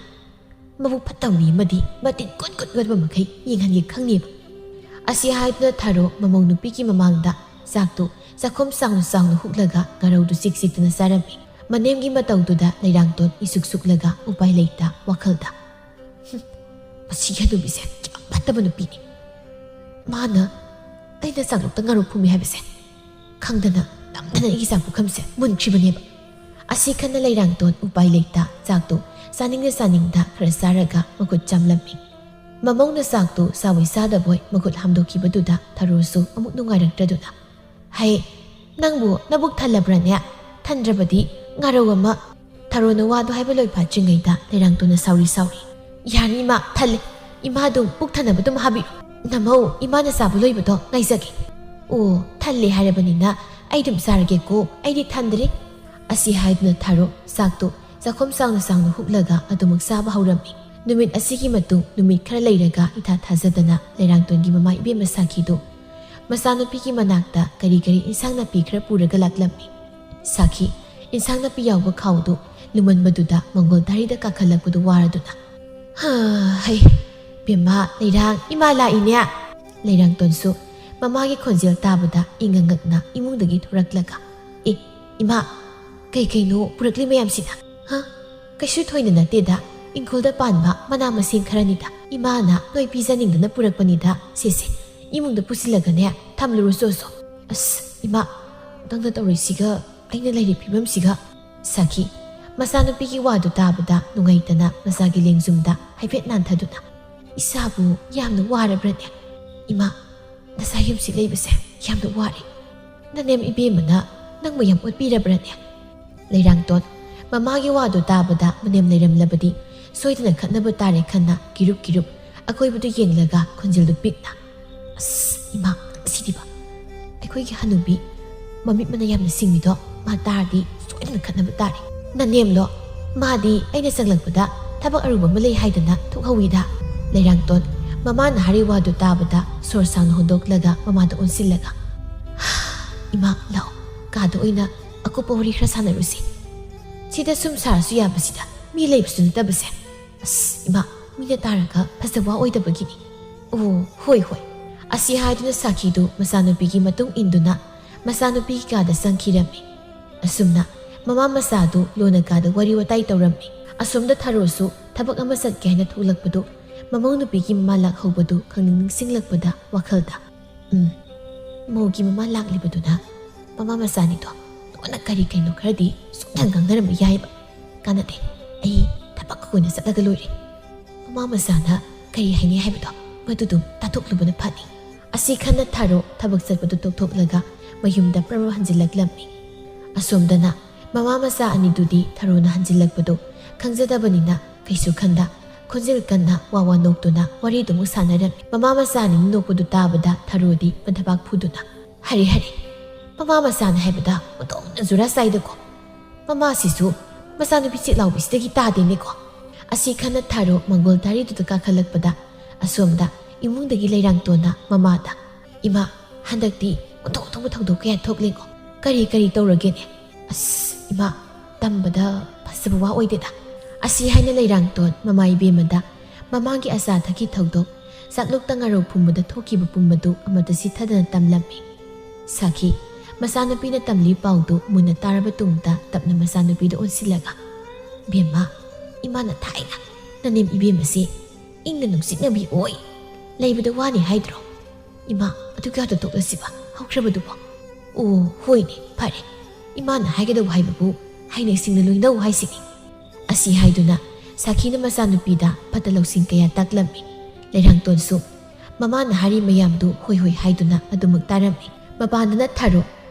ꯃꯕꯨꯛ ꯐꯠꯇꯕ ꯃꯤ ꯑꯃꯗꯤ ꯃꯇꯤꯟ ꯀꯨꯠ ꯀꯨꯠ ꯌꯣꯠꯄ ꯃꯈꯩ ꯌꯦꯡꯍꯟꯒꯦ ꯈꯪꯉꯦꯕ꯫" ꯑꯁꯤ ꯍꯥꯏꯗꯨꯅ ꯊꯔꯣ ꯃꯃꯧ ꯅꯨꯄꯤꯒꯤ ꯃꯃꯥꯡꯗ ꯆꯥꯛꯇꯨ ꯆꯥꯛꯈꯨꯝ ꯆꯥꯎꯅ ꯆꯥꯎꯅ ꯍꯨꯛꯂꯒ ꯉꯥꯔꯧꯗꯨ ꯆꯤꯛ ꯆꯤꯛꯇꯨꯅ ꯆꯥꯔꯝꯃꯤ꯫ ꯃꯅꯦꯝꯒꯤ ꯃꯇꯧꯗꯨꯗ ꯂꯩꯔꯥꯡꯇꯣꯟ ꯏꯁꯨꯛ ꯁꯨꯛꯂꯒ ꯎꯄꯥꯏ ꯂꯩꯇ ꯋꯥꯈꯜꯗ, "ꯍꯨꯝ, ꯃꯁꯤꯒꯤ ꯍꯅꯨꯕꯤꯁꯦ ꯌꯥꯝ ꯐꯠꯇꯕ ꯅꯨꯄꯤꯅꯤ꯫ ꯃꯥꯅ ꯑꯩꯅ ꯆꯥꯛꯂꯨꯛꯇ ꯉꯥꯔꯧ ꯐꯨꯝꯃꯤ ꯍꯥꯏꯕꯁꯦ ꯈꯪꯗꯅ ꯅꯝꯗꯅ ꯑꯩꯒꯤ ꯆꯥꯛ ꯄꯨꯈꯝꯁꯦ ꯃꯨꯟꯈ꯭ꯔꯤꯕꯅꯦꯕ꯫" ꯑꯁꯤ ꯈꯟꯅ ꯂꯩꯔꯥꯡꯇꯣꯟ ꯎꯄꯥꯏ ꯂꯩꯇ ꯆꯥꯛꯇꯨ ꯆꯥꯅꯤꯡꯗ ꯆꯥꯅꯤꯡꯗ ꯈꯔ ꯆꯥꯔꯒ ꯃꯈꯨꯠ ꯆꯥꯝꯂꯝꯃꯤ꯫ ꯃꯃꯧꯅ ꯆꯥꯛꯇꯨ ꯆꯥꯕꯣꯏ ꯆꯥꯗꯕꯣꯏ ꯃꯈꯨꯠ ꯍꯥꯝꯗꯣꯛꯈꯤꯕꯗꯨꯗ ꯊꯔꯣꯁꯨ ꯑꯃꯨꯛ ꯅꯨꯡꯉꯥꯏꯔꯛꯇ꯭ꯔꯗꯨꯅ, "ꯍꯩ, ꯅꯪꯕꯨ ꯅꯕꯨꯛ ꯊꯜꯂꯕ꯭ꯔꯅꯦ? ꯊꯟꯗ꯭ꯔꯕꯗꯤ ꯉꯥꯔꯧ ꯑꯃ꯫" ꯊꯔꯣꯅ ꯋꯥꯗꯨ ꯍꯥꯏꯕ ꯂꯣꯏ ꯐꯥꯠꯇ꯭ꯔꯤꯉꯩꯗ ꯂꯩꯔꯥꯡꯇꯣꯟꯅ ꯁꯥꯎꯔꯤ ꯁꯥꯎꯔꯤ, "ꯌꯥꯔꯦ ꯏꯃꯥ, ꯊꯜꯂꯦ꯫ ꯏꯃꯥ ꯑꯗꯨꯝ ꯄꯨꯛ ꯊꯟꯅꯕ ꯑꯗꯨꯝ ꯍꯥꯞꯄꯤꯔꯣ꯫ ꯅꯃꯧ ꯏꯃꯥꯅ ꯆꯥꯕ ꯂꯣꯏꯕꯗꯣ ꯉꯥꯏꯖꯒꯦ꯫" "ꯑꯣ, ꯊꯜꯂꯦ ꯍꯥꯏꯔꯕꯅꯤꯅ ꯑꯩ ꯑꯗꯨꯝ ꯆꯥꯔꯒꯦꯀꯣ, ꯑꯩꯗꯤ ꯊꯟꯗ꯭ꯔꯤ"꯫ ꯑꯁꯤ ꯍꯥꯏꯗꯨꯅ ꯊꯥꯔꯣ ꯆꯥꯛꯇꯨ ꯆꯥꯛꯈꯨꯝ ꯆꯥꯎꯅ ꯆꯥꯎꯅ ꯍꯨꯛꯂꯒ ꯑꯗꯨꯃꯛ ꯆꯥꯕ ꯍꯧꯔꯝꯃꯤ꯫ ꯅꯨꯃꯤꯠ ꯑꯁꯤꯒꯤ ꯃꯇꯨꯡ ꯅꯨꯃꯤꯠ ꯈꯔ ꯂꯩꯔꯒ ꯏꯊꯥ ꯊꯥꯖꯗꯅ ꯂꯩꯔꯥꯡꯇꯣꯟꯒꯤ ꯃꯃꯥ ꯏꯕꯦꯝꯃ ꯁꯥꯈꯤꯗꯨ ꯃꯆꯥꯅꯨꯄꯤꯒꯤ ꯃꯅꯥꯛꯇ ꯀꯔꯤ ꯀꯔꯤ ꯏꯟꯁꯥꯡ ꯅꯥꯄꯤ ꯈꯔ ꯄꯨꯔꯒ ꯂꯥꯛꯂꯝꯃꯤ꯫ "ꯁꯥꯈꯤ, ꯏꯟꯁꯥꯡ ꯅꯥꯄꯤ ꯌꯥꯎꯕ ꯈꯥꯎꯗꯨ ꯂꯨꯃꯟꯕꯗꯨꯗ ꯃꯪꯒꯣꯜ ꯗꯥꯔꯤꯗ ꯀꯥꯈꯠꯂꯛꯄꯗꯨ ꯋꯥꯔꯗꯨꯅ꯫ "ꯍꯥ, ꯍꯩ, ꯕꯦꯝꯃ, ꯂꯩꯔꯥꯡ, ꯏꯃꯥ ꯂꯥꯛꯏꯅꯦ"꯫ ꯂꯩꯔꯥꯡꯇꯣꯟꯁꯨ ꯃꯃꯥꯒꯤ ꯈꯣꯟꯖꯦꯜ ꯇꯥꯕꯗ ꯏꯉꯛ ꯉꯛꯅ ꯏꯃꯨꯡꯗꯒꯤ ꯊꯣꯔꯛꯂꯒ, "ꯑꯦ, ꯏꯃꯥ, ꯀꯩ ꯀꯩꯅꯣ ꯄꯨꯔꯛꯂꯤ ꯃꯌꯥꯝꯁꯤꯅ?" "ꯍꯥ? ꯀꯩꯁꯨ ꯊꯣꯏꯅ ꯅꯠꯇꯦꯗ, ꯏꯪꯈꯣꯜꯗ ꯄꯥꯟꯕ ꯃꯅꯥ ꯃꯁꯤꯡ ꯈꯔꯅꯤꯗ꯫ ꯏꯃꯥꯅ ꯅꯣꯏ ꯄꯤꯖꯅꯤꯡꯗꯅ ꯄꯨꯔꯛꯄꯅꯤꯗ꯫ ꯁꯦ, ꯁꯦ, ꯏꯃꯨꯡꯗ ꯄꯨꯁꯤꯜꯂꯒꯅꯦ ꯊꯝꯂꯨꯔꯣ ꯆꯣ ꯆꯣ"꯫ "ꯑꯁ, ꯏꯃꯥ, ꯅꯪꯅ ꯇꯧꯔꯤꯁꯤꯒ ꯑꯩꯅ ꯂꯩꯔꯤ ꯐꯤꯕꯝꯁꯤꯒ"꯫ ꯁꯥꯈꯤ ꯃꯆꯥꯅꯨꯄꯤꯒꯤ ꯋꯥꯗꯨ ꯇꯥꯕꯗ ꯅꯨꯡꯉꯥꯏꯇꯅ ꯃꯆꯥꯒꯤ ꯂꯦꯡꯖꯨꯝꯗ ꯍꯥꯏꯐꯦꯠ ꯅꯥꯟꯊꯗꯨꯅ, "ꯏꯁꯥꯕꯨ ꯌꯥꯝꯅ ꯋꯥꯔꯕ꯭ꯔꯅꯦ? ꯏꯃꯥ, ꯅꯆꯥ ꯌꯨꯝꯁꯤ ꯂꯩꯕꯁꯦ ꯌꯥꯝꯅ ꯋꯥꯔꯦ꯫ ꯅꯅꯦꯝ ꯏꯕꯦꯝꯃꯅ ꯅꯪꯕꯨ ꯌꯥꯝ ꯑꯣꯠꯄꯤꯔꯕ꯭ꯔꯅꯦ?" ꯂꯩꯔꯥꯡꯇꯣꯟ ꯃꯃꯥꯒꯤ ꯋꯥꯗꯨ ꯇꯥꯕꯗ ꯃꯅꯦꯝ ꯂꯩꯔꯝꯂꯕꯗꯤ ꯁꯣꯏꯗꯅ ꯈꯠꯅꯕ ꯇꯥꯔꯦ ꯈꯟꯅ ꯀꯤꯔꯨꯞ ꯀꯤꯔꯨꯞ ꯑꯀꯣꯏꯕꯗꯨ ꯌꯦꯡꯂꯒ ꯈꯣꯟꯖꯦꯜꯗꯨ ꯄꯤꯛꯅ, "ꯑꯁ, ꯏꯃꯥ, ꯑꯁꯤꯗꯤꯕ꯫ ꯑꯩꯈꯣꯏꯒꯤ ꯍꯅꯨꯕꯤ ꯃꯃꯤꯠ ꯃꯅꯥ ꯌꯥꯝꯅ ꯁꯤꯡꯂꯤꯗꯣ ꯃꯥ ꯇꯥꯔꯗꯤ ꯁꯣꯏꯗꯅ ꯈꯠꯅꯕ ꯇꯥꯔꯦ꯫ ꯅꯅꯦꯝꯂꯣ? ꯃꯥꯗꯤ ꯑꯩꯅ ꯆꯪꯂꯛꯄꯗ ꯊꯕꯛ ꯑꯔꯨꯕ ꯑꯃ ꯂꯩ ꯍꯥꯏꯗꯅ ꯊꯣꯛꯍꯧꯋꯤꯗ"꯫ ꯂꯩꯔꯥꯡꯇꯣꯟ ꯃꯃꯥꯅ ꯍꯥꯏꯔꯤ ꯋꯥꯗꯨ ꯇꯥꯕꯗ ꯁꯣꯔ ꯁꯥꯡꯅ ꯍꯣꯟꯗꯣꯛꯂꯒ ꯃꯃꯥꯗ ꯑꯣꯟꯁꯤꯜꯂꯒ, "ꯏꯃꯥ, ꯂꯥꯛꯑꯣ, ꯀꯥꯗ ꯑꯣꯏꯅ ꯑꯀꯨꯞꯄ ꯋꯥꯔꯤ ꯈꯔ ꯁꯥꯟꯅꯔꯨꯁꯤ꯫ ꯁꯤꯗ ꯁꯨꯝ ꯁꯥꯔꯁꯨ ꯌꯥꯕꯁꯤꯗ, ꯃꯤ ꯂꯩꯕꯁꯨ ꯅꯠꯇꯕꯁꯦ꯫ ꯑꯁ, ꯏꯃꯥ, ꯃꯤꯅ ꯇꯥꯔꯒ ꯐꯖꯕ ꯑꯣꯏꯗꯕꯒꯤꯅꯤ"꯫ "ꯑꯣ, ꯍꯣꯏ, ꯍꯣꯏ"꯫ ꯑꯁꯤ ꯍꯥꯏꯗꯨꯅ ꯁꯥꯈꯤꯗꯨ ꯃꯆꯥꯅꯨꯄꯤꯒꯤ ꯃꯇꯨꯡ ꯏꯟꯗꯨꯅ ꯃꯆꯥꯅꯨꯄꯤꯒꯤ ꯀꯥꯗ ꯆꯪꯈꯤꯔꯝꯃꯤ꯫ ꯑꯁꯨꯝꯅ ꯃꯃꯥ ꯃꯆꯥꯗꯨ ꯂꯣꯟꯅ ꯀꯥꯗ ꯋꯥꯔꯤ ꯋꯥꯇꯥꯏ ꯇꯧꯔꯝꯃꯤ꯫ ꯑꯁꯣꯝꯗ ꯊꯥꯔꯣꯁꯨ ꯊꯕꯛ ꯑꯃ ꯆꯠꯀꯦ ꯍꯥꯏꯅ ꯊꯣꯛꯂꯛꯄꯗꯨ ꯃꯃꯧ ꯅꯨꯄꯤꯒꯤ ꯃꯃꯥ ꯂꯥꯛꯍꯧꯕꯗꯨ ꯈꯪꯅꯤꯡ ꯅꯤꯡꯁꯤꯡꯂꯛꯄꯗ ꯋꯥꯈꯜꯗ, "ꯎꯝ, ꯃꯧꯒꯤ ꯃꯃꯥ ꯂꯥꯛꯂꯤꯕꯗꯨꯅ ꯃꯃꯥ ꯃꯆꯥꯅꯤꯗꯣ ꯂꯣꯟꯅ ꯀꯔꯤ ꯀꯩꯅꯣ ꯈꯔꯗꯤ ꯁꯣꯏꯗꯅ ꯉꯥꯡꯅꯔꯝꯕ ꯌꯥꯏꯕ꯫ ꯀꯥꯟꯅꯗꯦ, ꯑꯩ ꯊꯕꯛ ꯑꯣꯏꯅ ꯆꯠꯂꯒ ꯂꯣꯏꯔꯦ꯫ ꯃꯃꯥ ꯃꯆꯥꯅ ꯀꯔꯤ ꯍꯥꯏꯅꯤ ꯍꯥꯏꯕꯗꯣ ꯃꯗꯨꯗꯨꯝ ꯇꯥꯊꯣꯛꯂꯨꯕꯅ ꯐꯅꯤ"꯫ ꯑꯁꯤ ꯈꯟꯅ ꯊꯥꯔꯣ ꯊꯕꯛ ꯆꯠꯄꯗꯨ ꯇꯣꯛꯊꯣꯛꯂꯒ ꯃꯌꯨꯝꯗ ꯄ꯭ꯔꯞ ꯄ꯭ꯔꯞ ꯍꯟꯖꯤꯜꯂꯛꯂꯝꯃꯤ꯫ ꯑꯁꯣꯝꯗꯅ ꯃꯃꯥ ꯃꯆꯥ ꯑꯅꯤꯗꯨꯗꯤ ꯊꯥꯔꯣꯅ ꯍꯟꯖꯤꯜꯂꯛꯄꯗꯨ ꯈꯪꯖꯗꯕꯅꯤꯅ ꯀꯩꯁꯨ ꯈꯟꯗ ꯈꯣꯟꯖꯦꯜ ꯀꯟꯅ ꯋꯥ ꯋꯥ ꯅꯣꯛꯇꯨꯅ ꯋꯥꯔꯤꯗꯨꯃꯨꯛ ꯁꯥꯟꯅꯔꯝꯃꯤ꯫ ꯃꯃꯥ ꯃꯆꯥ ꯑꯅꯤꯅ ꯅꯣꯛꯄꯗꯨ ꯇꯥꯕꯗ ꯊꯥꯔꯣꯗꯤ ꯃꯊꯕꯥꯛ ꯐꯨꯗꯨꯅ, "ꯍꯔꯦ, ꯍꯔꯦ, ꯃꯃꯥ ꯃꯆꯥꯅ ꯍꯥꯏꯕꯗ ꯑꯣꯟꯊꯣꯛꯅ ꯖꯨꯔꯥ ꯆꯥꯏꯗꯀꯣ꯫ ꯃꯃꯥꯁꯤꯁꯨ ꯃꯆꯥꯅꯨꯄꯤ ꯆꯦꯛ ꯂꯥꯎꯕꯤꯁꯤꯗꯒꯤ ꯇꯥꯗꯦꯅꯦꯀꯣ"꯫ ꯑꯁꯤ ꯈꯟꯅ ꯊꯥꯔꯣ ꯃꯪꯒꯣꯜ ꯇꯥꯔꯤꯗꯨꯗ ꯀꯥꯈꯠꯂꯛꯄꯗ, ꯑꯁꯣꯝꯗ ꯏꯃꯨꯡꯗꯒꯤ ꯂꯩꯔꯥꯡꯇꯣꯟꯅ ꯃꯃꯥꯗ, "ꯏꯃꯥ, ꯍꯟꯗꯛꯇꯤ ꯑꯣꯟꯊꯣꯛ ꯑꯣꯟꯊꯣꯛꯄ ꯊꯧꯗꯣꯛ ꯀꯌꯥ ꯊꯣꯛꯂꯦꯀꯣ꯫ ꯀꯔꯤ ꯀꯔꯤ ꯇꯧꯔꯒꯦꯅꯦ?" "ꯑꯁ, ꯏꯃꯥ, ꯇꯝꯕꯗ ꯐꯖꯕ ꯋꯥ ꯑꯣꯏꯗꯦꯗ"꯫ ꯑꯁꯤ ꯍꯥꯏꯅ ꯂꯩꯔꯥꯡꯇꯣꯟ ꯃꯃꯥ ꯏꯕꯦꯝꯃꯗ ꯃꯃꯥꯒꯤ ꯑꯆꯥ ꯑꯊꯛꯀꯤ ꯊꯧꯗꯣꯛ, ꯆꯥꯛꯂꯨꯛꯇ ꯉꯥꯔꯧ ꯐꯨꯝꯕꯗ ꯊꯣꯛꯈꯤꯕ ꯄꯨꯝꯕꯗꯨ ꯑꯃꯠꯇ ꯆꯤꯠꯊꯗꯅ ꯇꯝꯂꯝꯃꯤ꯫ ꯁꯥꯈꯤ, ꯃꯆꯥꯅꯨꯄꯤꯅ ꯇꯝꯂꯤ ꯄꯥꯎꯗꯨ ꯃꯨꯟꯅ ꯇꯥꯔꯕ ꯇꯨꯡꯗ ꯇꯞꯅ ꯃꯆꯥꯅꯨꯄꯤꯗ ꯑꯣꯟꯁꯤꯜꯂꯒ, "ꯕꯦꯝꯃ, ꯏꯃꯥꯅ ꯊꯥꯏꯅ ꯅꯅꯦꯝ ꯏꯕꯦꯝꯃꯁꯤ ꯏꯪꯅ ꯅꯨꯡꯁꯤꯠꯅꯕꯤ ꯑꯣꯏ ꯂꯩꯕꯗ ꯋꯥꯅꯤ ꯍꯥꯏꯗ꯭ꯔꯣ? ꯏꯃꯥ, ꯑꯗꯨ ꯀꯌꯥꯗ ꯇꯣꯛꯂꯁꯤꯕ ꯍꯧꯈ꯭ꯔꯕꯗꯨꯕꯣ?" "ꯑꯣ, ꯍꯣꯏꯅꯦ, ꯐꯔꯦ꯫ ꯏꯃꯥꯅ ꯍꯥꯏꯒꯗꯧꯕ ꯍꯥꯏꯕꯕꯨ ꯍꯩꯅ ꯁꯤꯡꯅ ꯂꯣꯏꯅꯧ ꯍꯥꯏꯁꯤꯅꯤ"꯫ ꯑꯁꯤ ꯍꯥꯏꯗꯨꯅ ꯁꯥꯈꯤꯅ ꯃꯆꯥꯅꯨꯄꯤꯗ ꯐꯠꯇ ꯂꯧꯁꯤꯡ ꯀꯌꯥ ꯇꯥꯛꯂꯝꯃꯤ꯫ ꯂꯩꯔꯥꯡꯇꯣꯟꯁꯨ ꯃꯃꯥꯅ ꯍꯥꯏꯔꯤ ꯃꯌꯥꯝꯗꯨ ꯍꯣꯏ ꯍꯣꯏ ꯍꯥꯏꯗꯨꯅ ꯑꯗꯨꯃꯛ ꯇꯥꯔꯝꯃꯤ꯫ ꯃꯄꯥꯟꯗꯅ ꯊꯥꯔꯣ